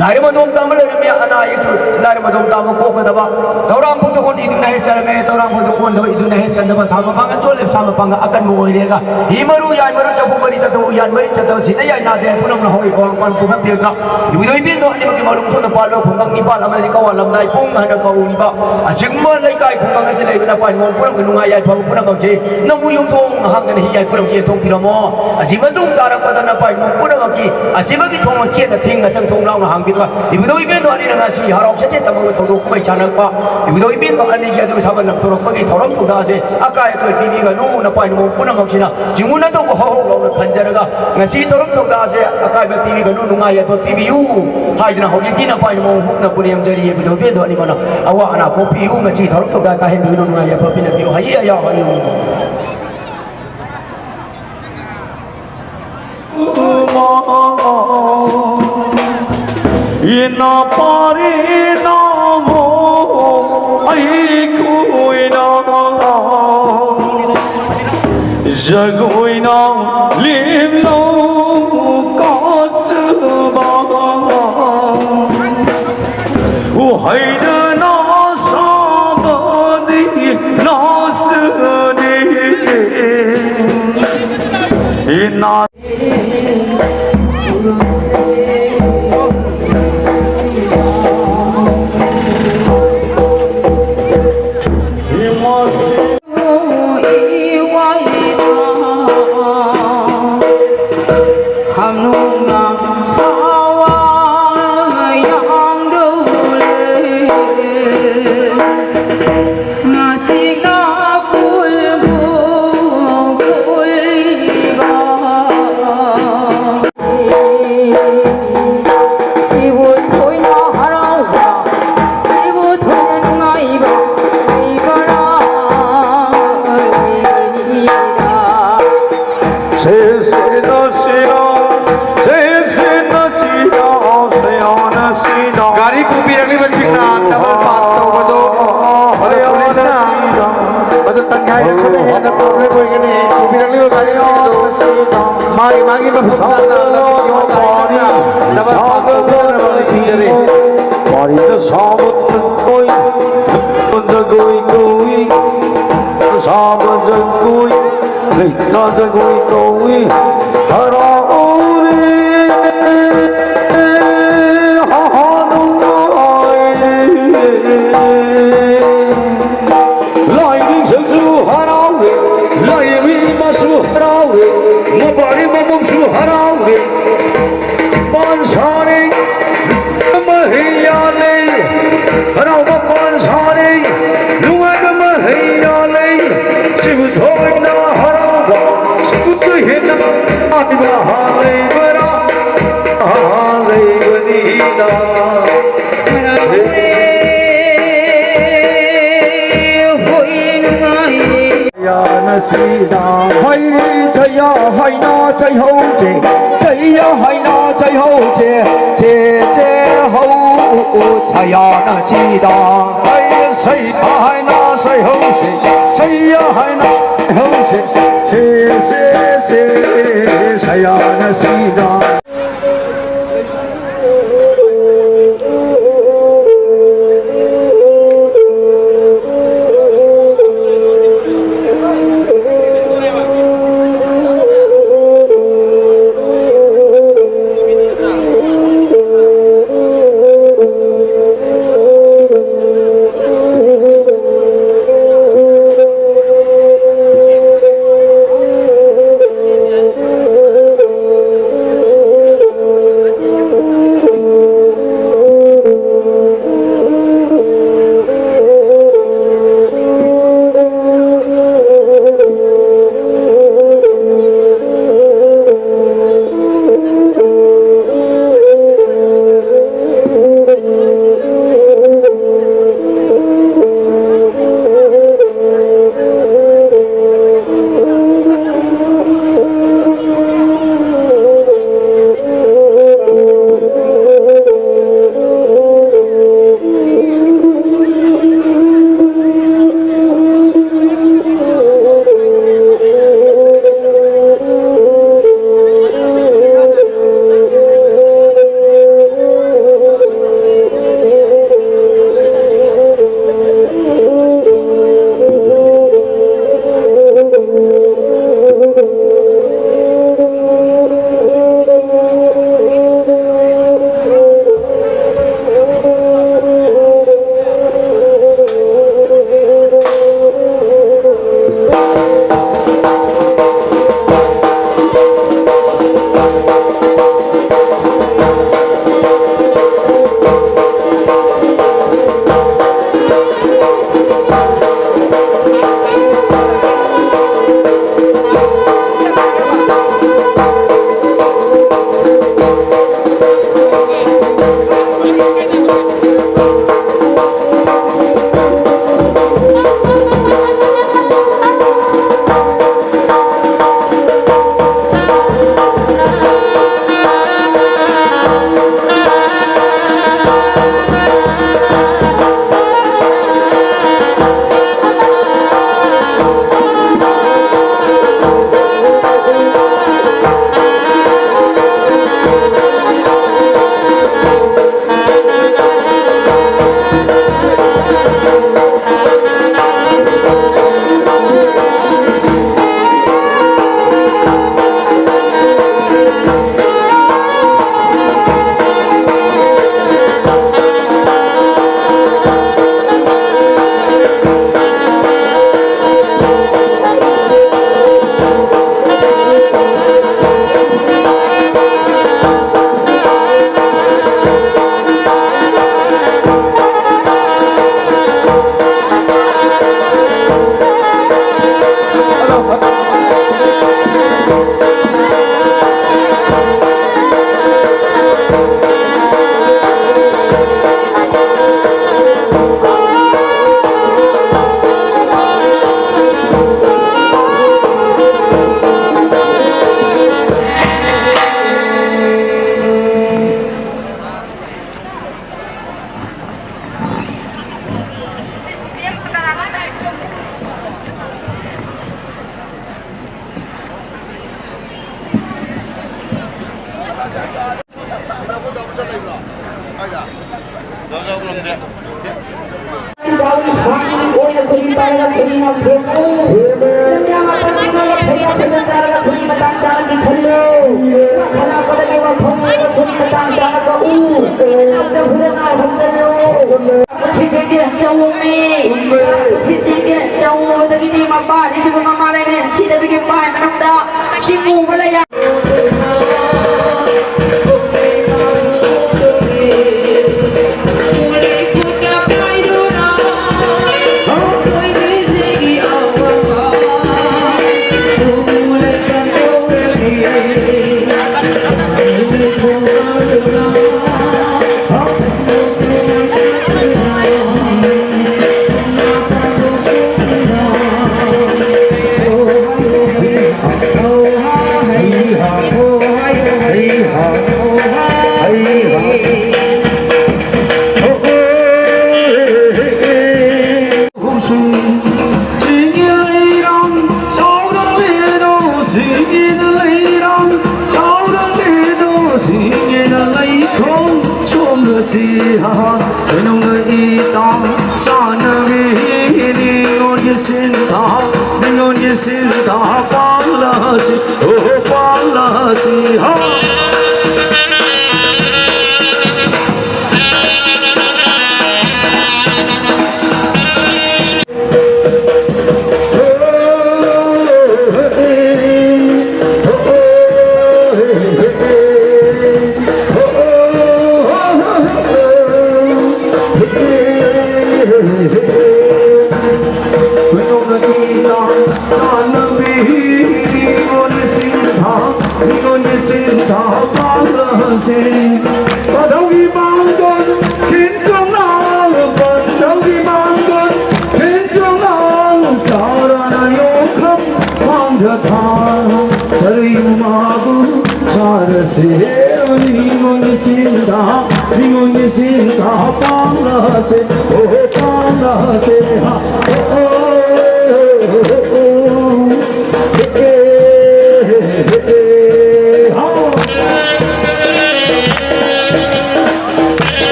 ꯂꯥꯏꯔꯕ ꯑꯗꯣꯝ ꯇꯥꯕ ꯂꯩꯔꯝꯃꯤ ꯑꯅꯥ ꯑꯌꯦꯛꯇꯨ ꯂꯥꯏꯔꯕ ꯑꯗꯣꯝ ꯇꯥꯕ ꯀꯣꯛꯀꯗꯕ ꯇꯧꯔꯥꯡ ꯐꯥꯎꯗ ꯍꯣꯟ ꯏꯗꯨꯅ ꯍꯦꯛ ꯆꯠꯂꯝꯃꯦ ꯇꯧꯔꯥꯡ ꯐꯥꯎꯗ ꯀꯣꯟꯗꯕ ꯏꯗꯨꯅ ꯍꯦꯛ ꯆꯟꯗꯕ ꯁꯥ ꯃꯄꯥꯡꯒ ꯆꯣꯠꯂꯦ ꯁꯥ ꯃꯄꯥꯡꯒ ꯑꯀꯟꯕ ꯑꯣꯏꯔꯦꯒ ꯍꯤ ꯃꯔꯨ ꯌꯥꯏ ꯃꯔꯨ ꯆꯐꯨ ꯃꯔꯤ ꯇꯠꯇꯕ ꯎꯌꯥꯟ ꯃꯔꯤ ꯆꯠꯇꯕ ꯁꯤꯗ ꯌꯥꯏ ꯅꯥꯗꯦ ꯄꯨꯝꯅꯃꯛꯅ ꯍꯧꯔꯛꯏ ꯑꯋꯥꯡ ꯄꯥꯟ ꯄꯨꯈꯠꯄꯤꯔꯒ ꯏꯕꯨꯙꯧ ꯏꯕꯦꯟꯗꯣ ꯑꯅꯤꯃꯛꯀꯤ ꯃꯔꯨꯝ ꯊꯣꯟꯅ ꯄꯥꯜꯂꯕ ꯈꯨꯡꯒꯪ ꯅꯤꯄꯥꯜ ꯑꯃꯗꯤ ꯀꯋꯥ ꯂꯝꯗꯥꯏ ꯄꯨꯡ ꯍꯥꯏꯅ ꯀꯧꯔꯤꯕ ꯑꯁꯤꯒꯨꯝꯕ ꯂꯩꯀꯥꯏ ꯈꯨꯡꯒꯪ ꯑꯁꯤ ꯂꯩꯕꯅ ꯄꯥꯏꯃꯣꯝ ꯄꯨꯝꯅꯃꯛꯀꯤ ꯅꯨꯡꯉꯥꯏ ꯌꯥꯏꯐꯕ ꯄꯨꯝꯅꯃꯛꯁꯤ ꯅꯃꯨ ꯌꯨꯝꯊꯣꯡ ꯍꯥꯡꯗꯅ ꯍꯤ ꯌꯥꯏ ꯄꯨꯝꯅꯃꯛ ꯌꯦꯟꯊꯣꯛꯄꯤꯔꯝꯃꯣ꯫ ꯑꯁꯤ ꯃꯇꯨꯡ ꯇꯥꯔꯛꯄꯗꯅ ꯄꯥꯏꯃꯣꯝ ꯄꯨꯝꯅꯃꯛꯀꯤ ꯑꯁꯤꯃꯒꯤ ꯊꯣꯡ ꯆꯦꯠꯅ ꯊꯤꯡ ꯑꯁꯪ ꯊꯣꯡ ꯂꯥꯎꯅ ꯍꯥꯡꯕꯤꯔꯒ ꯏꯕꯨꯙꯧ ꯏꯕꯦꯟꯗꯣ ꯑꯅꯤꯅ ꯉꯁꯤ ꯍꯔꯥꯎ ꯆꯠꯆꯦ ꯇꯝꯃꯒ ꯊꯧꯗꯣꯛ ꯀꯨꯝꯍꯩ ꯁꯥꯟꯅꯔꯛꯄ ꯏꯕꯨꯙꯧ ꯏꯕꯦꯟꯗꯣ ꯑꯅꯤꯒꯤ ꯑꯗꯨꯒ ꯁꯥꯕꯟ ꯂꯝꯊꯣꯔꯛꯄꯒꯤ ꯊꯧꯔꯝ ꯊꯧꯗꯥꯁꯦ ꯑꯀꯥꯏ ꯑꯇꯣꯏ ꯄꯤꯕꯤꯒꯅꯨ꯫ ꯅꯄꯥꯏ ꯅꯃꯣꯝ ꯄꯨꯝꯅꯃꯛꯁꯤꯅ ꯆꯤꯡꯉꯨꯅ ꯇꯧꯕ ꯍꯧꯍꯧ ꯂꯥꯎꯅ ꯈꯟꯖꯔꯒ ꯉꯁꯤ ꯊꯧꯔꯝ ꯊꯧꯗꯥꯁꯦ ꯑꯀꯥꯏꯕ ꯄꯤꯕꯤꯒꯅꯨ, ꯅꯨꯡꯉꯥꯏ ꯌꯥꯏꯐ ꯄꯤꯕꯤꯌꯨ ꯍꯥꯏꯗꯅ ꯍꯧꯖꯤꯛꯇꯤ ꯅꯄꯥꯏ ꯅꯃꯣꯝ ꯍꯨꯞꯅ ꯄꯨꯅꯦꯝꯖꯔꯤ ꯏꯕꯨꯙꯧ ꯏꯕꯦꯟꯗꯣ ꯑꯅꯤꯃꯛꯅ ꯑꯋꯥ ꯑꯅꯥ ꯀꯣꯛꯄꯤꯌꯨ꯫ ꯉꯁꯤ ꯊꯧꯔꯝ ꯊꯧꯗꯥ ꯀꯥꯍꯦꯟꯕꯤꯒꯅꯨ, ꯅꯨꯡꯉꯥꯏ ꯌꯥꯏꯐ ꯄꯤꯅꯕꯤꯌꯨ꯫ ꯍꯌꯦ ꯑꯌꯥ ꯍꯌꯦ꯫ ꯏꯅꯥ ꯄꯥꯔꯤ ꯅꯥꯃꯣ ꯑꯩꯈꯣꯏꯅ ꯖꯒꯣꯏꯅ ꯂꯦꯝꯅꯧ ꯀꯥꯁꯕ ꯎꯍꯩꯗꯅ ꯁꯥꯕꯗꯤ ꯅꯥꯁꯅꯤ ꯏꯅꯥ ꯍꯥꯏꯔꯛꯄꯗ ꯍꯦꯟꯅ problem ꯑꯣꯏꯒꯅꯤ꯫ ꯄꯨꯕꯤꯔꯛꯂꯤꯕ ꯒꯥꯔꯤꯁꯤꯡ ꯑꯗꯨ ꯃꯥꯒꯤ ꯃꯥꯒꯤ ꯃꯐꯝ ꯆꯥꯅ ꯂꯝꯕꯤꯒꯤ ꯃꯇꯥꯏ ꯅꯛꯅ ꯗꯕꯜ ꯄꯥꯔꯛ ꯇꯧꯕꯤꯅꯕ ꯅꯤꯡꯁꯤꯡꯖꯔꯤ꯫ ꯋꯥꯔꯤꯅ ꯁꯥꯕ ꯖꯒꯣꯏ, ꯖꯒꯣꯏ ꯀꯧꯏ, ꯁꯥꯕ ꯖꯒꯣꯏ, ꯂꯩꯅ ꯖꯒꯣꯏ ꯀꯧꯏ꯫ ꯍꯔꯥꯎꯔꯦ, ꯍꯥ ꯍꯥ ꯅꯨꯡꯉꯥꯏꯔꯦ꯫ ꯂꯥꯏꯅꯤꯡꯊꯧꯁꯨ ꯍꯔꯥꯎꯔꯦ, ꯂꯥꯏꯔꯦꯝꯕꯤ ꯏꯃꯥꯁꯨ ꯍꯔꯥꯎꯔꯦ, ꯃꯄꯥꯔꯤ ꯃꯃꯧꯁꯨ ꯍꯔꯥꯎꯔꯦ꯫ ꯄꯥꯟ ꯁꯥꯔꯦ, ꯃꯍꯩ ꯌꯥꯜꯂꯦ, ꯍꯔꯥꯎꯕ ꯄꯥꯟ ꯁꯥꯔꯦ, ꯅꯨꯡꯉꯥꯏꯕ ꯃꯍꯩ ꯌꯥꯜꯂꯦ꯫ ꯁꯤꯕꯨ ꯊꯣꯏꯅ ꯍꯔꯥꯎꯕ, ꯁꯤꯕꯨ ꯍꯦꯟꯅ ꯍꯔꯥꯎꯕ ꯂꯩꯕ꯭ꯔꯥ? ꯂꯩꯕꯅꯤꯅ꯫ ꯌꯥꯅ ꯁꯤꯗ ꯍꯩ ꯆꯩꯌꯥ ꯍꯩꯅ ꯆꯩꯍꯧꯁꯦ, ꯆꯩꯌꯥ ꯍꯩꯅ ꯆꯩꯍꯧꯁꯦ, ꯆꯦ ꯆꯦ ꯍꯧ ꯁꯌꯥꯅ ꯁꯤꯗ꯫ ꯍꯩ ꯁꯩ ꯍꯩꯅ ꯆꯩꯍꯧꯁꯦ, ꯆꯩꯌꯥ ꯍꯩꯅ ꯆꯩꯍꯧꯁꯦ, ꯆꯦ ꯆꯦ ꯆꯦ ꯁꯌꯥꯅ ꯁꯤꯗ꯫ ꯈꯜꯂꯨ꯫ ꯋꯥꯈꯜ ꯂꯥꯛꯄꯗꯒꯤ ꯋꯥꯐꯝ ꯑꯃꯁꯨꯡ ꯃꯇꯥꯡ ꯆꯥꯅ ꯀꯛꯎ꯫ ꯂꯥꯛꯇ ꯍꯨꯔꯦꯟ ꯉꯥꯏ ꯍꯟꯖꯜꯂꯨ꯫ ꯄꯨꯟꯁꯤꯁꯤꯗꯤ ꯆꯍꯨꯝꯅꯤ꯫ ꯄꯨꯟꯁꯤꯁꯤꯗꯤ ꯆꯍꯨꯝꯗꯒꯤꯗꯤ ꯃꯄꯥ ꯑꯅꯤꯁꯨꯕ ꯃꯃꯥ ꯂꯩꯔꯦ꯫ ꯁꯤꯗꯕꯤꯒꯤ ꯄꯥꯏ ꯃꯅꯨꯡꯗ ꯆꯤꯡꯃꯨꯕ ꯂꯩ꯫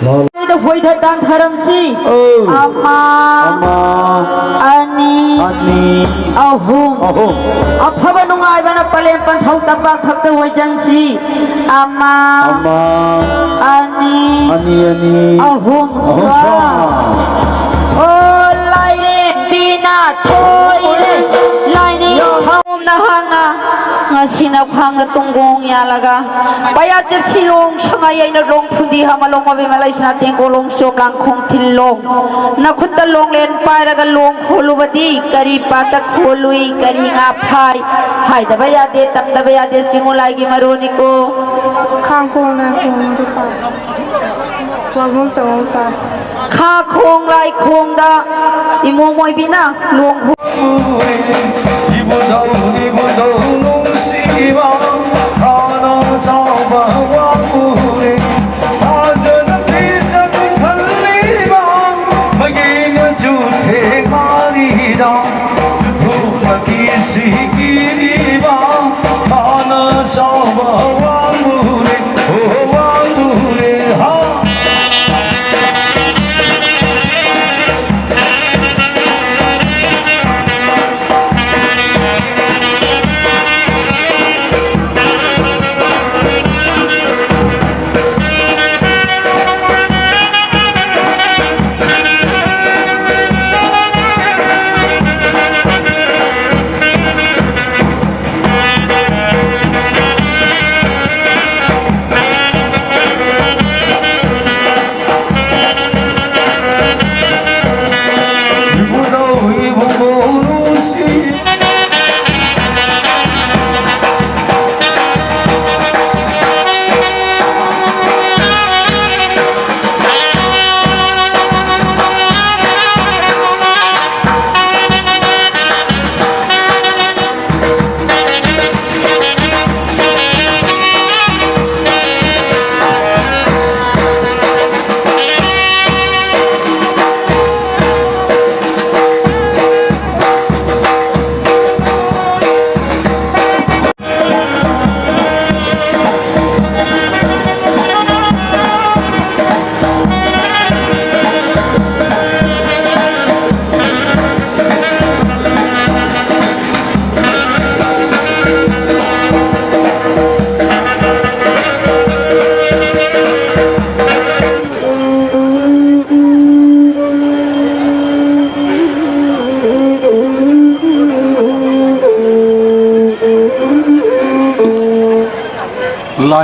ꯍꯣꯏꯗ ꯍꯣꯏꯗ ꯇꯥꯟꯊꯔꯝꯁꯤ꯫ ꯑꯃ, ꯑꯃ, ꯑꯅꯤ, ꯑꯅꯤ, ꯑꯍꯨꯝ꯫ ꯑꯍꯨꯝ꯫ ꯑꯐꯕ ꯅꯨꯡꯉꯥꯏꯕꯅ ꯄꯂꯦꯝ ꯄꯟꯊꯧ ꯇꯝꯄꯥꯛ ꯊꯛꯇ ꯍꯣꯏꯖꯟꯁꯤ꯫ ꯑꯃ, ꯑꯃ, ꯑꯅꯤ, ꯑꯅꯤ, ꯑꯅꯤ, ꯑꯍꯨꯝ꯫ ꯑꯍꯨꯝ꯫ ꯁ꯭ꯋꯥ꯫ ꯁ꯭ꯋꯥ꯫ ꯑꯣ ꯂꯥꯏꯔꯦꯝꯕꯤꯅ ꯊꯣꯏꯔꯦ꯫ ꯂꯥꯏꯅꯤꯡꯊꯧꯅ ꯍꯥꯡꯅ ꯉꯁꯤꯅ ꯈ꯭ꯋꯥꯡꯗ ꯇꯨꯡꯒꯣꯡ ꯌꯥꯜꯂꯒ ꯄꯌꯥ ꯆꯦꯞꯁꯤ ꯂꯣꯡ ꯁꯉꯥꯏ ꯑꯩꯅ ꯂꯣꯡ ꯐꯨꯟꯗꯤ ꯍꯥꯃ ꯂꯣꯡ ꯃꯕꯤ ꯃꯂꯩꯁꯅꯥ ꯇꯦꯡꯒꯣ ꯂꯣꯡ ꯆꯣꯞ ꯂꯥꯡ ꯈꯣꯡ ꯊꯤꯜ ꯂꯣꯡ ꯅꯈꯨꯠꯇ ꯂꯣꯡꯂꯦꯟ ꯄꯥꯏꯔꯒ ꯂꯣꯡ ꯈꯣꯜꯂꯨꯕꯗꯤ ꯀꯔꯤ ꯄꯥꯠꯇ ꯈꯣꯜꯂꯨꯏ ꯀꯔꯤ ꯉꯥ ꯐꯥꯏ ꯍꯥꯏꯗꯕ ꯌꯥꯗꯦ, ꯇꯝꯗꯕ ꯌꯥꯗꯦ, ꯆꯤꯡꯉꯨ ꯂꯥꯏꯒꯤ ꯃꯔꯨꯅꯤꯀꯣ꯫ ꯈꯥꯡ ꯈꯣꯡꯅ ꯈꯣꯡꯗꯨ ꯄꯥꯏ꯫ ꯋꯥꯉꯝ ꯆꯉꯝ ꯄꯥꯏ꯫ ꯈꯥ ꯈꯣꯡ ꯂꯥꯏ ꯈꯣꯡꯗ ꯏꯃꯣꯝ ꯑꯣꯏꯕꯤꯅ ꯂꯣꯡ ꯏꯕꯨꯙꯧ, ꯏꯕꯨꯙꯧ ꯅꯨꯡꯁꯤꯕ, ꯊꯥꯅ ꯆꯥꯎꯕ ꯋꯥꯡꯉꯨꯔꯦ꯫ ꯊꯥꯖꯅ ꯄꯤꯖꯅ ꯈꯜꯂꯤꯕ, ꯃꯒꯤ ꯃꯆꯨ ꯊꯦꯡ ꯃꯥꯔꯤꯗ, ꯂꯨꯈꯨꯃꯛꯀꯤ ꯁꯤꯒꯤꯔꯤꯕ, ꯊꯥꯅ ꯆꯥꯎꯕ ꯋꯥꯡꯉꯨꯔꯦ, ꯑꯣ ꯋꯥꯡꯉꯨꯔꯦ, ꯍꯥ꯫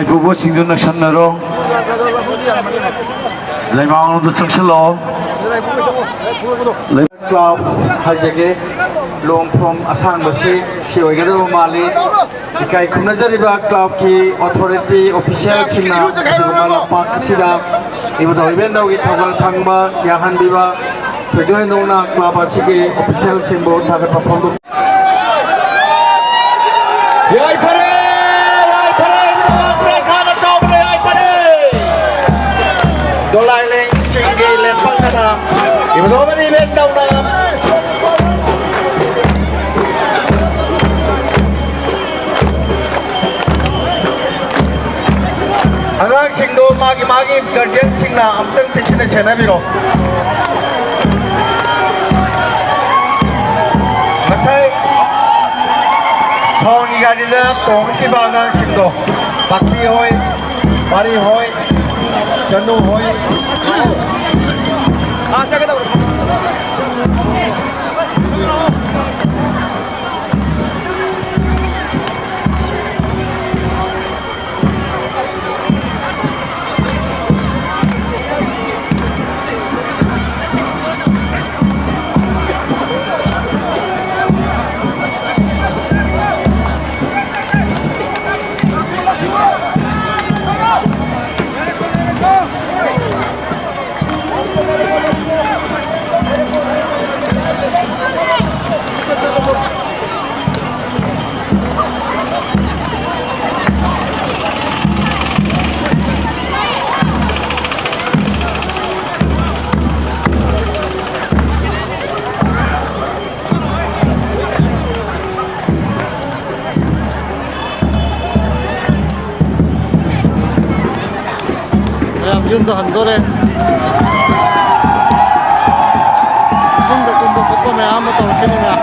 ꯏꯄꯨꯕꯣꯠꯁꯤꯡꯗꯨ ꯅꯛꯁꯟꯅꯔꯣ꯫ ꯂꯩꯃꯥꯡꯂꯣꯝꯗ ꯆꯪꯁꯤꯜꯂꯛꯑꯣ꯫ ꯀ꯭ꯂꯕ ꯍꯥꯏꯖꯒꯦ, ꯂꯣꯡꯐꯝ ꯑꯁꯥꯡꯕꯁꯤ ꯁꯤ ꯑꯣꯏꯒꯗꯕ ꯃꯥꯜꯂꯤ꯫ ꯏꯀꯥꯏ ꯈꯨꯝꯅꯖꯔꯤꯕ ꯀ꯭ꯂꯕꯀꯤ ꯑꯣꯊꯣꯔꯤꯇꯤ ꯑꯣꯐꯤꯁꯤꯌꯦꯜꯁꯤꯡꯅ ꯑꯁꯤꯒꯨꯝꯕ ꯂꯝꯄꯥꯛ ꯑꯁꯤꯗ ꯏꯕꯨꯙꯧ ꯏꯕꯦꯟꯗꯧꯒꯤ ꯊꯧꯒꯜ ꯐꯪꯕ ꯌꯥꯍꯟꯕꯤꯕ ꯊꯣꯏꯗꯣꯛ ꯍꯦꯟꯗꯣꯛꯅ ꯀ꯭ꯂꯕ ꯑꯁꯤꯒꯤ ꯑꯣꯐꯤꯁꯤꯌꯦꯜꯁꯤꯡꯕꯨ ꯊꯥꯒꯠꯄ ꯐꯣꯡꯗꯣꯛ ꯌꯥꯏꯐꯔꯦ! ꯌꯥꯏꯐꯔꯦ! ꯏꯕꯨꯙꯧ ꯄ꯭ꯔꯦꯈꯥꯅ ꯆꯥꯎꯕꯅ ꯌꯥꯏꯐꯔꯦ! ꯗꯣꯂꯥꯏꯂꯦꯟꯁꯤꯡꯒꯤ ꯂꯦꯟꯐꯝꯗꯅ ꯏꯕꯨꯙꯧ ꯑꯃꯗꯤ ꯏꯕꯦꯟꯗꯧꯅ ꯑꯉꯥꯡꯁꯤꯡꯗꯣ ꯃꯥꯒꯤ ꯃꯥꯒꯤ ꯒꯥꯔꯖꯤꯌꯟꯁꯤꯡꯅ ꯑꯃꯨꯛꯇꯪ ꯆꯦꯛꯁꯤꯟꯅ ꯁꯦꯟꯅꯕꯤꯔꯣ꯫ ꯉꯁꯥꯏ ꯁꯣꯝꯒꯤ ꯒꯥꯔꯤꯗ ꯇꯣꯡꯈꯤꯕ ꯑꯉꯥꯡꯁꯤꯡꯗꯣ, ꯄꯥꯛꯄꯤ ꯍꯣꯏ, ꯄꯥꯔꯤ ꯍꯣꯏ, ꯆꯅꯨ ꯍꯣꯏ, ꯑꯥ, ꯆꯠꯀꯗꯧꯔꯦ꯫ ꯃꯌꯥꯝ ꯌꯨꯝꯗ ꯍꯟꯗꯣꯔꯦ꯫ ꯏꯁꯤꯡꯗ ꯀꯨꯝꯕ ꯈꯣꯠꯄ ꯃꯌꯥꯝ ꯑꯃ ꯇꯧꯔꯛꯈꯤꯅꯤ ꯃꯌꯥꯝ꯫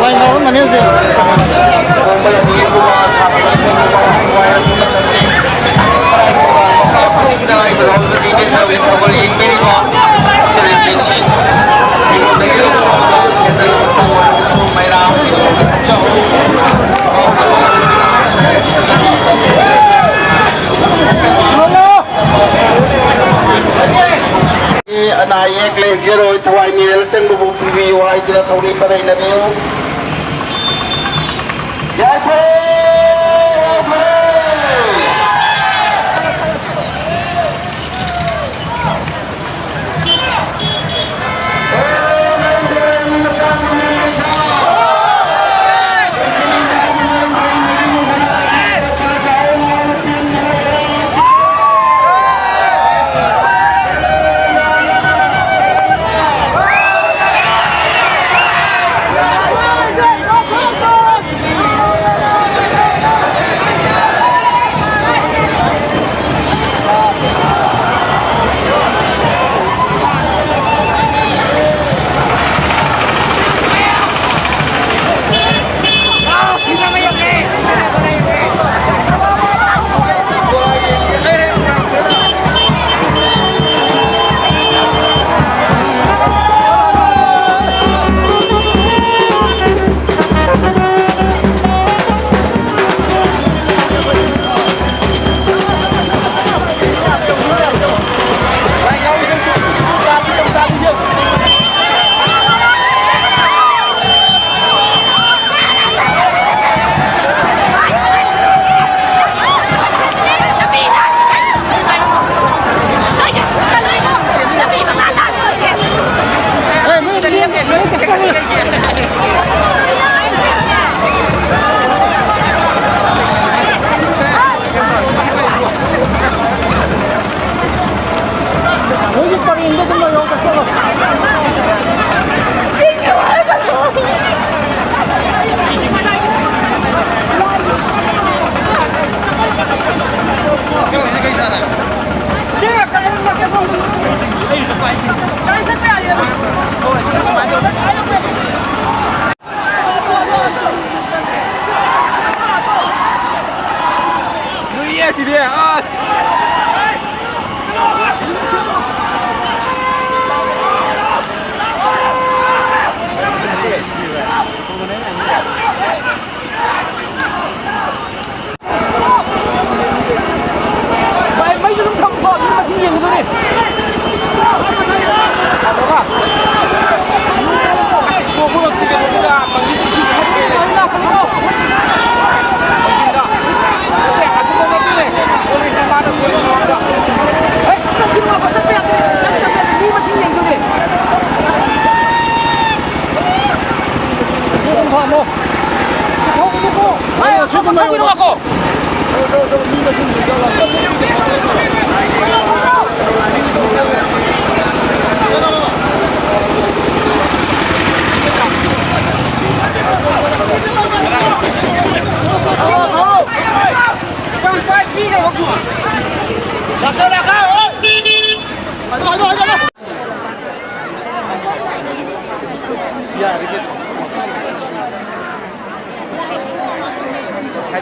ꯂꯥꯏ ꯉꯥꯎꯔꯝꯒꯅꯤ ꯍꯧꯖꯤꯛ꯫ ꯑꯅꯥ ꯑꯌꯦꯛ ꯂꯩꯖꯔꯣꯏ, ꯊꯋꯥꯏ ꯃꯦꯜ ꯆꯪꯕꯕꯨ ꯄꯤꯕꯤꯌꯨ ꯍꯥꯏꯗꯨꯅ ꯊꯧꯔꯤ ꯄꯔꯦꯡ ꯅꯕꯤꯌꯨ꯫ ꯌꯥꯏꯐꯔꯦ! ꯌꯥꯏꯐꯔꯦ!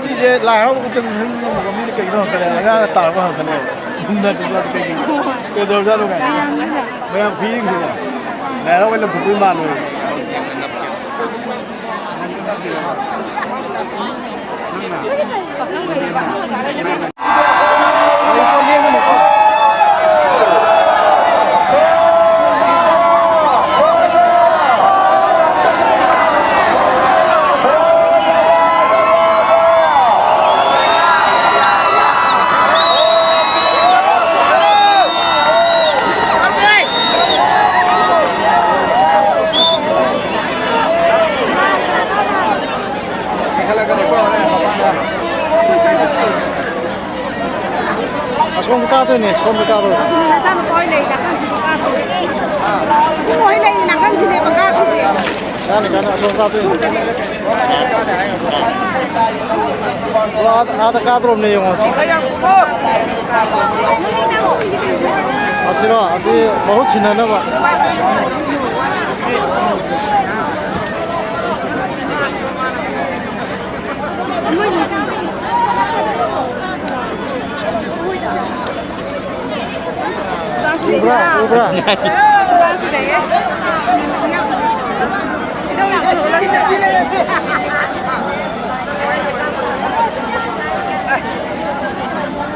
ꯁꯤꯁꯦ ꯂꯥꯏ ꯍꯔꯥꯎꯕ ꯈꯛꯇꯪ ꯁꯔꯨꯛ ꯌꯥꯎꯕ ꯃꯤꯅ ꯀꯩꯒꯤꯅꯣ ꯍꯪꯉꯛꯀꯅꯤ, ꯑꯉꯥꯡꯅ ꯇꯥꯔꯛꯄ ꯍꯪꯉꯛꯀꯅꯤ꯫ ꯀꯩꯗꯧꯔꯖꯥꯠꯅꯣ ꯀꯥꯏꯅ꯫ ꯃꯌꯥꯝ ꯐꯤ ꯌꯦꯡꯁꯤꯀꯣ꯫ ꯂꯥꯏ ꯍꯔꯥꯎꯕ ꯂꯪꯊꯣꯛꯄꯩ ꯃꯥꯜꯂꯨꯔꯦ꯫ ꯑꯁꯣꯝꯗ ꯀꯥꯗꯣꯏꯅꯦ, ꯁꯣꯝꯗ ꯀꯥꯔꯣꯏ꯫ ꯑꯗꯨꯅ ꯅꯆꯥꯅꯨꯄꯥ ꯍꯣꯏ ꯂꯩ ꯅꯥꯀꯟꯁꯤꯗ ꯀꯥꯗꯣꯏꯅꯦ꯫ ꯏꯕꯨꯡꯉꯣ ꯍꯣꯏ ꯂꯩ ꯅꯥꯀꯟꯁꯤꯅꯦꯕ ꯀꯥꯗꯣꯏꯁꯦ꯫ ꯀꯥꯅꯤ, ꯀꯥꯅꯤ, ꯑꯁꯣꯝ ꯀꯥꯗꯣꯏꯅꯦ꯫ ꯁꯣꯝꯗꯅꯦ꯫ ꯑꯣ, ꯑꯥꯗ, ꯑꯥꯗ ꯀꯥꯗ꯭ꯔꯣꯝꯅꯦ ꯌꯦꯡꯉꯣ ꯁꯤ꯫ ꯑꯁꯤꯔꯣ? ꯑꯁꯤ ꯃꯍꯨꯠ ꯁꯤꯟꯅꯅꯕ꯫ ꯎꯕ꯭ꯔꯥ? ꯎꯕ꯭ꯔꯥ?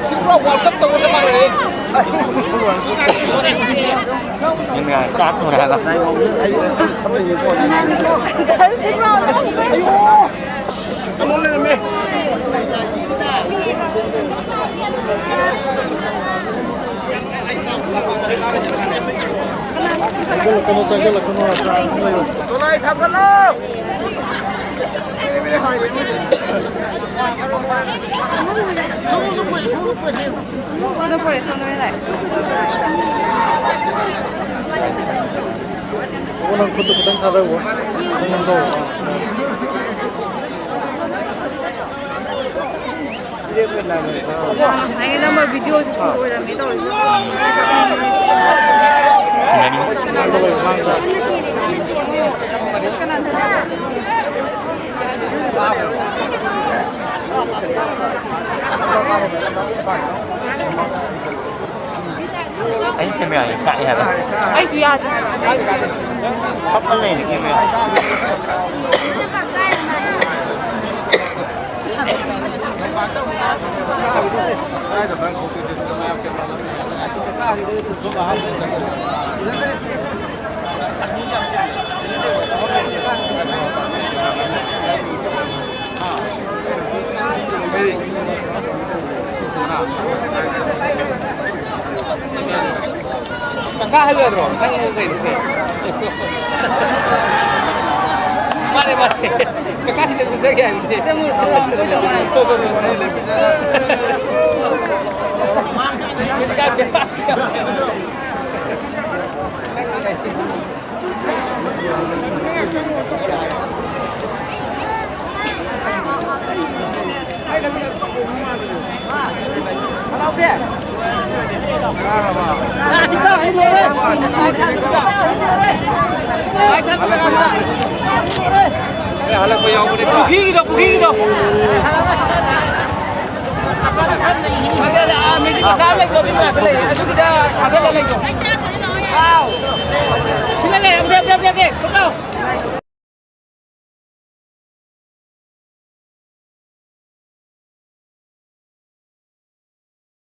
ꯁꯤ ꯄꯨꯔꯥ ꯋꯥꯔꯜ ꯀꯞ ꯇꯧꯕ ꯆꯞ ꯃꯥꯟꯅꯔꯦ꯫ ꯌꯨꯝ ꯌꯥꯔꯦ, ꯆꯥꯛ ꯊꯣꯡꯉꯦ ꯍꯥꯏꯕ꯫ ꯀꯩꯅꯣ ꯂꯩꯔꯝꯃꯦ꯫ ꯆꯪꯁꯤꯜꯂꯛꯀꯅꯨ, ꯆꯪꯁꯤꯜꯂꯛꯀꯅꯨ꯫ ꯗꯣꯂꯥꯏ ꯊꯥꯡꯒꯠꯂꯣ꯫ ꯑꯗꯣ ꯐꯣꯔꯦꯁ ꯁꯣꯝꯗ ꯑꯣꯏꯅ ꯂꯥꯛꯑꯦ꯫ ꯑꯣ, ꯅꯪ ꯈꯨꯠꯇꯨ ꯈꯤꯇꯪ ꯊꯥꯗꯧꯑꯣ꯫ ꯅꯪ ꯇꯧꯑꯣ꯫ ꯉꯁꯥꯏꯒꯤ ꯅꯝꯕ ꯚꯤꯗꯤꯑꯣꯁꯦ ꯐꯨꯜ ꯑꯣꯏꯔꯝꯃꯦ ꯇꯧꯔꯤꯁꯦ꯫ ꯑꯩ ꯀꯦꯃꯦꯔꯥꯁꯦ ꯀꯛꯑꯦ ꯍꯥꯏꯕ꯫ ꯑꯩꯁꯨ ꯌꯥꯗꯦ ꯍꯥꯏꯕ꯫ ꯐꯝꯃ ꯂꯩꯅꯤ ꯀꯦꯃꯦꯔꯥ꯫ ꯀꯀꯥ ꯍꯥꯏꯕ ꯌꯥꯗ꯭ꯔꯣ? ꯅꯪ ꯀꯩꯅꯣ? ꯃꯥꯅꯦ, ꯃꯥꯅꯦ꯫ ꯀꯀꯥ ꯁꯤꯗ ꯆꯠꯆꯒꯦ ꯍꯥꯏꯕꯅꯦ꯫ ꯆꯪꯉꯨꯔꯣ, ꯂꯥꯛꯑꯣ, ꯀꯣꯏꯗꯧ ꯃꯥꯜꯂꯦ꯫ ꯆꯣ, ꯆꯣ, ꯆꯣ꯫ ꯄꯨꯈ꯭ꯔꯤꯒꯤꯗꯣ, ꯄꯨꯈ꯭ꯔꯤꯒꯤꯗꯣ꯫ ꯑꯗ, ꯑꯗ, ꯑꯥ, ꯃꯦꯖꯤꯛ ꯃꯆꯥ ꯑꯃ ꯂꯩꯕꯗꯣ, ꯑꯗꯨꯒꯤ ꯃꯅꯥꯛꯇ ꯂꯩ꯫ ꯑꯗꯨꯒꯤꯗ ꯁꯥꯒꯠꯂ ꯂꯩꯗꯣ꯫ ꯁꯤꯗ ꯂꯩ, ꯑꯝꯗꯦ, ꯑꯝꯗꯦ, ꯑꯝꯗꯦ, ꯑꯝꯗꯦ꯫